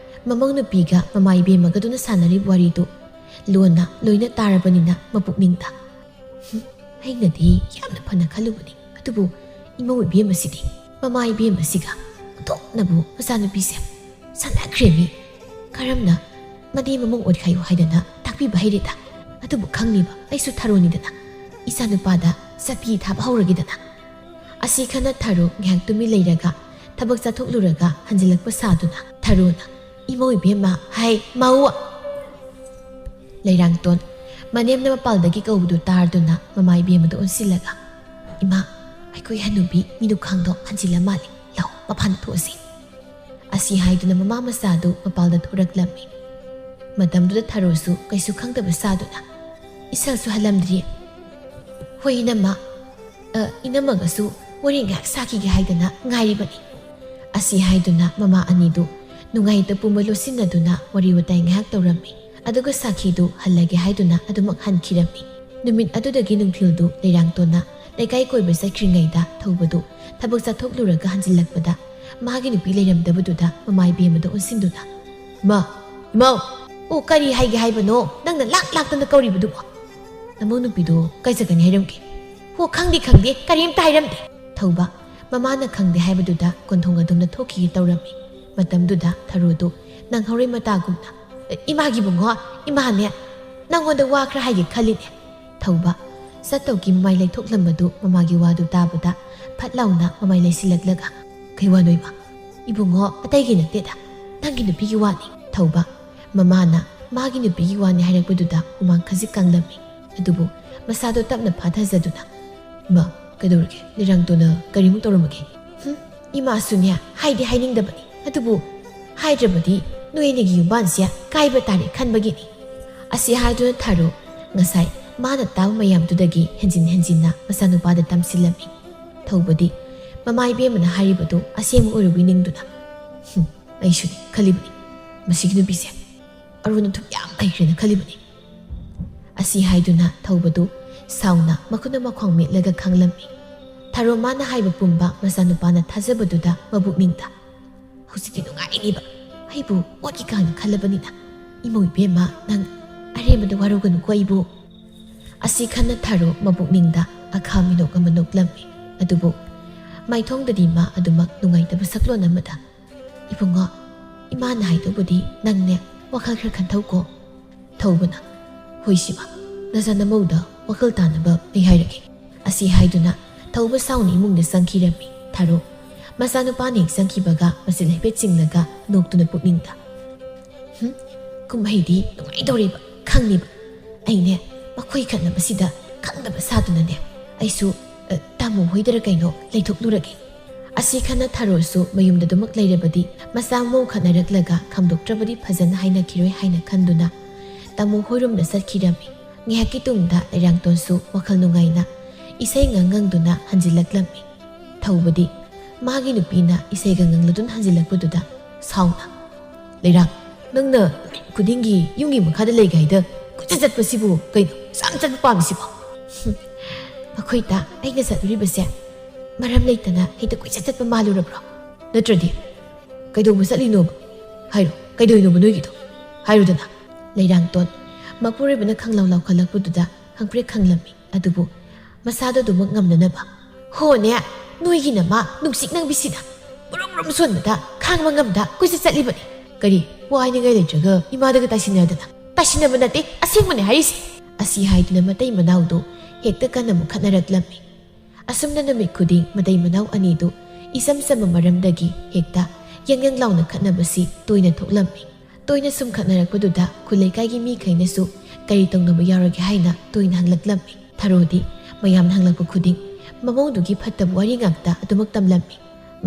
ꯃꯃꯧ ꯅꯨꯄꯤꯒ ꯃꯃꯥ ꯏꯕꯦꯝꯃꯒꯗꯨꯅ ꯁꯥꯟꯅꯔꯤꯕ ꯋꯥꯔꯤꯗꯨ ꯂꯣꯟꯅ ꯂꯣꯏꯅ ꯇꯥꯔꯕꯅꯤꯅ ꯃꯄꯨꯛꯅꯤꯡꯗ, "ꯍꯨꯝ, ꯑꯩꯅꯗꯤ ꯌꯥꯝꯅ ꯐꯅ ꯈꯜꯂꯨꯕꯅꯤ, ꯑꯗꯨꯕꯨ ꯏꯃꯧ ꯏꯕꯦꯝꯃꯁꯤꯗꯤ, ꯃꯃꯥ ꯏꯕꯦꯝꯃꯁꯤꯒ ꯑꯣꯟꯊꯣꯛꯅꯕꯨ ꯃꯆꯥꯅꯨꯄꯤꯁꯦ ꯁꯥꯟꯅꯈ꯭ꯔꯦꯃꯤ꯫ ꯀꯔꯝꯅ ꯃꯅꯦꯝ ꯃꯃꯧ ꯑꯣꯏꯈꯥꯏꯌꯨ ꯍꯥꯏꯗꯅ ꯇꯥꯛꯄꯤꯕ ꯍꯩꯔꯦꯗ꯫ ꯑꯗꯨꯕꯨ ꯈꯪꯂꯤꯕ ꯑꯩꯁꯨ ꯊꯥꯔꯣꯅꯤꯗꯅ, ꯏꯆꯥꯅꯨꯄꯥꯗ ꯆꯠꯄꯤ ꯊꯥꯕ ꯍꯧꯔꯒꯦꯗꯅ"꯫ ꯑꯁꯤ ꯈꯟꯅ ꯊꯥꯔꯣ ꯉꯥꯏꯍꯥꯛ ꯇꯨꯃꯤꯟ ꯂꯩꯔꯒ ꯊꯕꯛ ꯆꯠꯊꯣꯛꯂꯨꯔꯒ ꯍꯟꯖꯤꯜꯂꯛꯄ ꯁꯥꯗꯨꯅ ꯊꯥꯔꯣꯅ, "ꯏꯃꯧ ꯏꯕꯦꯝꯃ, ꯍꯥꯏ, ꯃꯧ!" ꯂꯩꯔꯥꯡꯇꯣꯟ ꯃꯅꯦꯝꯅ ꯃꯄꯥꯜꯗꯒꯤ ꯀꯧꯕꯗꯨ ꯇꯥꯔꯗꯨꯅ ꯃꯃꯥ ꯏꯕꯦꯝꯃꯗ ꯑꯣꯟꯁꯤꯜꯂꯒ, "ꯏꯃꯥ, ꯑꯩꯈꯣꯏ ꯍꯅꯨꯕꯤ ꯃꯤꯅꯨꯈꯥꯡꯗꯣ ꯍꯟꯖꯤꯜꯂ ꯃꯥꯜꯂꯦ, ꯂꯥꯎ, ꯃꯄꯥꯟꯗ ꯊꯣꯛꯑꯁꯤ"꯫ ꯑꯁꯤ ꯍꯥꯏꯗꯨꯅ ꯃꯃꯥ ꯃꯆꯥꯗꯨ ꯃꯄꯥꯜꯗ ꯊꯣꯔꯛꯂꯝꯃꯤ꯫ ꯃꯇꯝꯗꯨꯗ ꯊꯥꯔꯣꯁꯨ ꯀꯩꯁꯨ ꯈꯪꯗꯕ ꯁꯥꯗꯨꯅ, "ꯏꯁꯜꯁꯨ ꯍꯜꯂꯝꯗ꯭ꯔꯤ꯫ ꯍꯣꯏ ꯏꯅꯝꯃ, ꯑ, ꯏꯅꯝꯃꯒꯁꯨ ꯋꯥꯔꯤ ꯉꯥꯏꯍꯥꯛ ꯁꯥꯈꯤꯒꯦ ꯍꯥꯏꯗꯅ ꯉꯥꯏꯔꯤꯕꯅꯤ"꯫ ꯑꯁꯤ ꯍꯥꯏꯗꯨꯅ ꯃꯃꯥ ꯑꯅꯤꯗꯨ ꯅꯨꯡꯉꯥꯏꯇ ꯄꯨꯝꯕ ꯂꯣꯠꯁꯤꯟꯅꯗꯨꯅ ꯋꯥꯔꯤ ꯋꯥꯇꯥꯏ ꯉꯥꯏꯍꯥꯛ ꯇꯧꯔꯝꯃꯤ꯫ ꯑꯗꯨꯒ ꯁꯥꯈꯤꯗꯨ ꯍꯜꯂꯒꯦ ꯍꯥꯏꯗꯨꯅ ꯑꯗꯨꯃꯛ ꯍꯟꯈꯤꯔꯝꯃꯤ꯫ ꯅꯨꯃꯤꯠ ꯑꯗꯨꯗꯒꯤ ꯅꯨꯡꯊꯤꯜꯗꯨ ꯂꯩꯔꯥꯡꯇꯣꯟꯅ ꯂꯩꯀꯥꯏ ꯀꯣꯏꯕ ꯆꯠꯈ꯭ꯔꯤꯉꯩꯗ ꯊꯧꯕꯗꯨ ꯊꯕꯛ ꯆꯠꯊꯣꯛꯂꯨꯔꯒ ꯍꯟꯖꯤꯜꯂꯛꯄꯗ ꯃꯥꯒꯤ ꯅꯨꯄꯤ ꯂꯩꯔꯝꯗꯕꯗꯨꯗ ꯃꯃꯥ ꯏꯕꯦꯝꯃꯗ ꯑꯣꯟꯁꯤꯟꯗꯨꯅ, "ꯏꯃꯥ, ꯏꯃꯧ! ꯑꯣ, ꯀꯔꯤ ꯍꯥꯏꯒꯦ ꯍꯥꯏꯕꯅꯣ? ꯅꯪꯅ ꯂꯥꯛ ꯂꯥꯛꯇꯅ ꯀꯧꯔꯤꯕꯗꯨꯕꯣ? ꯅꯃꯧ ꯅꯨꯄꯤꯗꯣ ꯀꯥꯏ ꯆꯠꯀꯅꯤ ꯍꯥꯏꯔꯝꯒꯦ?" "ꯍꯣ, ꯈꯪꯗꯦ, ꯈꯪꯗꯦ, ꯀꯔꯤꯝꯇ ꯍꯥꯏꯔꯝꯗꯦ"꯫ ꯊꯧꯕ ꯃꯃꯥꯅ ꯈꯪꯗꯦ ꯍꯥꯏꯕꯗꯨꯗ ꯀꯣꯟꯊꯣꯡ ꯑꯗꯨꯝꯅ ꯊꯣꯛꯈꯤꯒꯦ ꯇꯧꯔꯝꯃꯤ꯫ ꯃꯇꯝꯗꯨꯗ ꯊꯔꯣꯗꯨ ꯅꯪꯍꯧꯔꯣꯏ ꯃꯇꯥꯒꯨꯝꯅ, "ꯏꯃꯥꯒꯤ ꯕꯨꯡꯉꯣ, ꯏꯃꯥꯅꯦ, ꯅꯪꯉꯣꯟꯗ ꯋꯥ ꯈꯔ ꯍꯥꯏꯒꯦ ꯈꯜꯂꯤꯅꯦ꯫" ꯊꯧꯕ ꯁꯠꯇꯧꯀꯤ ꯃꯃꯥꯏ ꯂꯩꯊꯣꯛꯂꯝꯕꯗꯨ ꯃꯃꯥꯒꯤ ꯋꯥꯗꯨ ꯇꯥꯕꯗ ꯐꯠ ꯂꯥꯎꯅ ꯃꯃꯥꯏ ꯂꯩꯁꯤꯜꯂꯛꯂꯒ, "ꯀꯩ ꯋꯥꯅꯣ ꯏꯃꯥ?" "ꯏꯕꯨꯡꯉꯣ, ꯑꯇꯩꯒꯤ ꯅꯠꯇꯦꯗ, ꯅꯪꯒꯤ ꯅꯨꯄꯤꯒꯤ ꯋꯥꯅꯤ꯫" ꯊꯧꯕ ꯃꯃꯥꯅ ꯃꯥꯒꯤ ꯅꯨꯄꯤꯒꯤ ꯋꯥꯅꯤ ꯍꯥꯏꯔꯛꯄꯗꯨꯗ ꯍꯨꯃꯥꯡ ꯈꯖꯤꯛ ꯀꯪꯂꯝꯃꯤ꯫ ꯑꯗꯨꯕꯨ ꯃꯁꯥꯗꯣ ꯇꯞꯅ ꯐꯥꯊꯖꯗꯨꯅ, "ꯏꯃꯥ, ꯀꯩꯗꯧꯔꯒꯦ? ꯂꯩꯔꯥꯡꯇꯣꯟꯅ ꯀꯔꯤꯃꯨꯛ ꯇꯧꯔꯝꯃꯒꯦ?" "ꯍꯨꯝ, ꯏꯃꯥꯁꯨꯅꯦ ꯍꯥꯏꯗꯤ ꯍꯥꯏꯅꯤꯡꯗꯕꯅꯤ, ꯑꯗꯨꯕꯨ ꯍꯥꯏꯗ꯭ꯔꯕꯗꯤ ꯅꯣꯏ ꯑꯅꯤꯒꯤ ꯌꯨꯝꯕꯥꯟꯁꯦ ꯀꯥꯏꯕ ꯇꯥꯔꯦ ꯈꯟꯕꯒꯤꯅꯤ꯫" ꯑꯁꯤ ꯍꯥꯏꯗꯨꯅ ꯊꯥꯔꯨ ꯉꯁꯥꯏ ꯃꯥꯅ ꯇꯥꯕ ꯃꯌꯥꯝꯗꯨꯗꯒꯤ ꯍꯦꯟꯖꯤꯟ ꯍꯦꯟꯖꯤꯟꯅ ꯃꯆꯥꯅꯨꯄꯥꯗ ꯇꯝꯁꯤꯜꯂꯝꯃꯤ꯫ ꯊꯧꯕꯗꯤ ꯃꯃꯥ ꯏꯕꯦꯝꯃꯅ ꯍꯥꯏꯔꯤꯕꯗꯨ ꯑꯁꯦꯡꯕ ꯑꯣꯏꯔꯨꯕꯤ ꯅꯤꯡꯗꯨꯅ, "ꯍꯨꯝ, ꯑꯩꯁꯨꯅꯤ ꯈꯜꯂꯤꯕꯅꯤ, ꯃꯁꯤꯒꯤ ꯅꯨꯄꯤꯁꯦ ꯑꯔꯣꯟ ꯑꯊꯨꯞ ꯌꯥꯝ ꯍꯩꯈ꯭ꯔꯦꯅ ꯈꯜꯂꯤꯕꯅꯤ꯫" ꯑꯁꯤ ꯍꯥꯏꯗꯨꯅ ꯊꯧꯕꯗꯨ ꯁꯥꯎꯅ ꯃꯈꯨꯠꯅ ꯃꯈꯣꯡ ꯃꯦꯠꯂꯒ ꯈꯥꯡꯂꯝꯃꯤ꯫ ꯊꯔꯣ ꯃꯥꯅ ꯍꯥꯏꯕ ꯄꯨꯝꯕ ꯃꯆꯥꯅꯨꯄꯥꯅ ꯊꯥꯖꯕꯗꯨꯗ ꯃꯕꯨꯛꯅꯤꯡꯗ, "ꯍꯧꯖꯤꯛꯇꯤ ꯅꯨꯡꯉꯥꯏꯅꯤꯕ, ꯑꯩꯕꯨ ꯑꯣꯠꯀꯦ ꯀꯥꯏꯅ ꯈꯜꯂꯕꯅꯤꯅ꯫ ꯏꯃꯧ ꯏꯕꯦꯝꯃ, ꯅꯪ ꯑꯔꯦꯝꯕꯗ ꯋꯥꯔꯧꯒꯅꯨꯀꯣ ꯑꯩꯕꯨ꯫" ꯑꯁꯤ ꯈꯟꯅ ꯊꯔꯣ ꯃꯕꯨꯛꯅꯤꯡꯗ ꯑꯈꯥ ꯃꯤꯅꯣꯛ ꯑꯃ ꯅꯣꯛꯂꯝꯃꯤ꯫ ꯑꯗꯨꯕꯨ ꯃꯥꯏꯊꯣꯡꯗꯗꯤ ꯃꯥ ꯑꯗꯨꯃꯛ ꯅꯨꯡꯉꯥꯏꯇꯕ ꯁꯛꯂꯣꯟ ꯑꯃꯗ, "ꯏꯕꯨꯡꯉꯣ, ꯏꯃꯥꯅ ꯍꯥꯏꯗꯧꯕꯗꯤ ꯅꯪꯅꯦ ꯋꯥꯈꯜ ꯈꯔ ꯈꯟꯊꯧꯀꯣ꯫" ꯊꯧꯕꯅ, "ꯍꯣꯏ ꯁꯤꯃ, ꯅꯆꯥ ꯅꯃꯧꯗ ꯋꯥꯈꯜ ꯇꯥꯅꯕ ꯑꯩ ꯍꯥꯏꯔꯒꯦ꯫" ꯑꯁꯤ ꯍꯥꯏꯗꯨꯅ ꯊꯧꯕ ꯁꯥꯎꯅ ꯏꯃꯨꯡꯗ ꯆꯪꯈꯤꯔꯝꯃꯤ꯫ ꯊꯔꯣ ꯃꯆꯥꯅꯨꯄꯥꯅ ꯍꯦꯛ ꯆꯪꯈꯤꯕꯒ ꯃꯆꯤꯟ ꯍꯥꯏꯐꯦꯠ ꯆꯤꯡꯂꯒ ꯅꯣꯛꯇꯨꯅ ꯄꯨꯛꯅꯤꯡꯗ, "ꯍꯨꯝ, ꯀꯨꯝꯍꯩꯗꯤ ꯅꯨꯡꯉꯥꯏꯗꯧꯔꯤꯕ ꯈꯪꯅꯤꯕ꯫ ꯑꯩꯅꯦ ꯃꯈꯣꯏ ꯈꯠꯅꯕꯁꯤꯗ ꯈꯪꯗꯕ ꯁꯥꯗꯨꯅꯅꯦ ꯑꯩꯁꯨ, ꯑ, ꯇꯥꯃꯣ ꯍꯣꯏꯗꯔ ꯀꯩꯅꯣ ꯂꯩꯊꯣꯛꯂꯨꯔꯒꯦ꯫" ꯑꯁꯤ ꯈꯟꯅ ꯊꯔꯣꯁꯨ ꯃꯌꯨꯝꯗ ꯑꯗꯨꯃꯛ ꯂꯩꯔꯕꯗꯤ ꯃꯆꯥ ꯃꯎ ꯈꯠꯅꯔꯛꯂꯒ ꯈꯥꯝꯗꯣꯛꯇ꯭ꯔꯕꯗꯤ ꯐꯖꯅ ꯍꯥꯏꯅꯈꯤꯔꯣꯏ ꯍꯥꯏꯅ ꯈꯟꯗꯨꯅ ꯇꯥꯃꯣ ꯍꯣꯏꯔꯣꯝꯗ ꯆꯠꯈꯤꯔꯝꯃꯤ꯫ ꯉꯥꯏꯍꯥꯛꯀꯤ ꯇꯨꯡꯗ ꯂꯩꯔꯥꯡꯇꯣꯟꯁꯨ ꯋꯥꯈꯜ ꯅꯨꯡꯉꯥꯏꯅ ꯏꯁꯩ ꯉꯪ ꯉꯪꯗꯨꯅ ꯍꯟꯖꯤꯜꯂꯛꯂꯝꯃꯤ꯫ ꯊꯧꯕꯗꯤ ꯃꯥꯒꯤ ꯅꯨꯄꯤꯅ ꯏꯁꯩꯒ ꯉꯪꯂꯗꯨꯅ ꯍꯟꯖꯤꯜꯂꯛꯄꯗꯨꯗ ꯁꯥꯎꯅ, "ꯂꯩꯔꯥꯡ, ꯅꯪꯅ ꯅꯨꯃꯤꯠ ꯈꯨꯗꯤꯡꯒꯤ ꯌꯨꯝꯒꯤ ꯃꯈꯥꯗ ꯂꯩꯒꯦ ꯍꯥꯏꯗ ꯀꯣꯏꯆꯠ ꯆꯠꯄꯁꯤꯕꯨ ꯀꯩꯅꯣ ꯌꯥꯝ ꯆꯠꯄ ꯄꯥꯝꯃꯤꯁꯤꯕꯣ?" "ꯍꯨꯝ, ꯃꯈꯣꯏꯗ ꯑꯩꯅ ꯆꯠꯂꯨꯔꯤꯕꯁꯦ ꯃꯔꯝ ꯂꯩꯇꯅ ꯍꯦꯛꯇ ꯀꯣꯏꯆꯠ ꯆꯠꯄ ꯃꯥꯜꯂꯨꯔꯕ꯭ꯔꯣ? ꯅꯠꯇ꯭ꯔꯗꯤ ꯀꯩꯗꯧꯕ ꯆꯠꯂꯤꯅꯣꯕ? ꯍꯥꯏꯔꯣ, ꯀꯩꯗꯧꯅꯣꯕ ꯅꯣꯏꯒꯤꯗꯣ? ꯍꯥꯏꯔꯨꯗꯅ꯫" ꯂꯩꯔꯥꯡꯇꯣꯟ ꯃꯄꯨꯔꯣꯏꯕꯅ ꯈꯪꯂꯥꯎ ꯂꯥꯎꯈꯠꯂꯛꯄꯗꯨꯗ ꯈꯪꯄ꯭ꯔꯦꯛ ꯈꯪꯂꯝꯃꯤ꯫ ꯑꯗꯨꯕꯨ ꯃꯁꯥꯗꯣ ꯑꯗꯨꯃꯛ ꯉꯝꯅꯅꯕ, "ꯍꯣꯅꯦ, ꯅꯣꯏꯒꯤꯅ ꯃꯥ ꯅꯨꯡꯁꯤꯠ ꯅꯪꯕꯤꯁꯤꯅ ꯃꯔꯨꯝ ꯃꯔꯨꯝ ꯁꯣꯟꯕꯗ ꯈꯥꯡꯕ ꯉꯝꯗ ꯀꯣꯏꯆꯠ ꯆꯠꯂꯤꯕꯅꯤ꯫ "ꯀꯔꯤ? ꯋꯥ ꯍꯥꯏꯅꯤꯡꯉꯥꯏ ꯂꯩꯇ꯭ꯔꯒ ꯏꯃꯥꯗꯒ ꯇꯥꯏꯁꯤꯟꯅꯗꯅ?" "ꯇꯥꯏꯁꯤꯟꯅꯕ ꯅꯠꯇꯦ, ꯑꯁꯦꯡꯕꯅꯦ ꯍꯥꯏꯔꯤꯁꯦ!" ꯑꯁꯤ ꯍꯥꯏꯗꯨꯅ ꯃꯇꯩ ꯃꯅꯥꯎꯗꯨ ꯍꯦꯛꯇ ꯀꯟꯅ ꯑꯃꯨꯛ ꯈꯠꯅꯔꯛꯂꯝꯃꯤ꯫ ꯑꯁꯨꯝꯅ ꯅꯨꯃꯤꯠ ꯈꯨꯗꯤꯡ ꯃꯇꯩ ꯃꯅꯥꯎ ꯑꯅꯤꯗꯨ ꯏꯆꯝ ꯆꯝꯕ ꯃꯔꯝꯗꯒꯤ ꯍꯦꯛꯇ ꯌꯪ ꯌꯪ ꯂꯥꯎꯅ ꯈꯠꯅꯕꯁꯤ ꯇꯣꯏꯅ ꯊꯣꯛꯂꯝꯃꯤ꯫ ꯇꯣꯏꯅ ꯁꯨꯝ ꯈꯠꯅꯔꯛꯄꯗꯨꯗ ꯈꯨꯜ ꯂꯩꯀꯥꯏꯒꯤ ꯃꯤꯈꯩꯅꯁꯨ ꯀꯔꯤ ꯇꯧꯅꯕ ꯌꯥꯎꯔꯒꯦ ꯍꯥꯏꯅ ꯇꯣꯏꯅ ꯍꯪꯂꯛꯂꯝꯃꯤ꯫ ꯊꯔꯣꯗꯤ ꯃꯌꯥꯝꯅ ꯍꯪꯂꯛꯄ ꯈꯨꯗꯤꯡ ꯃꯃꯧꯗꯨꯒꯤ ꯐꯠꯇꯕ ꯋꯥꯔꯤ ꯉꯥꯛꯇ ꯑꯗꯨꯃꯛ ꯇꯝꯂꯝꯃꯤ꯫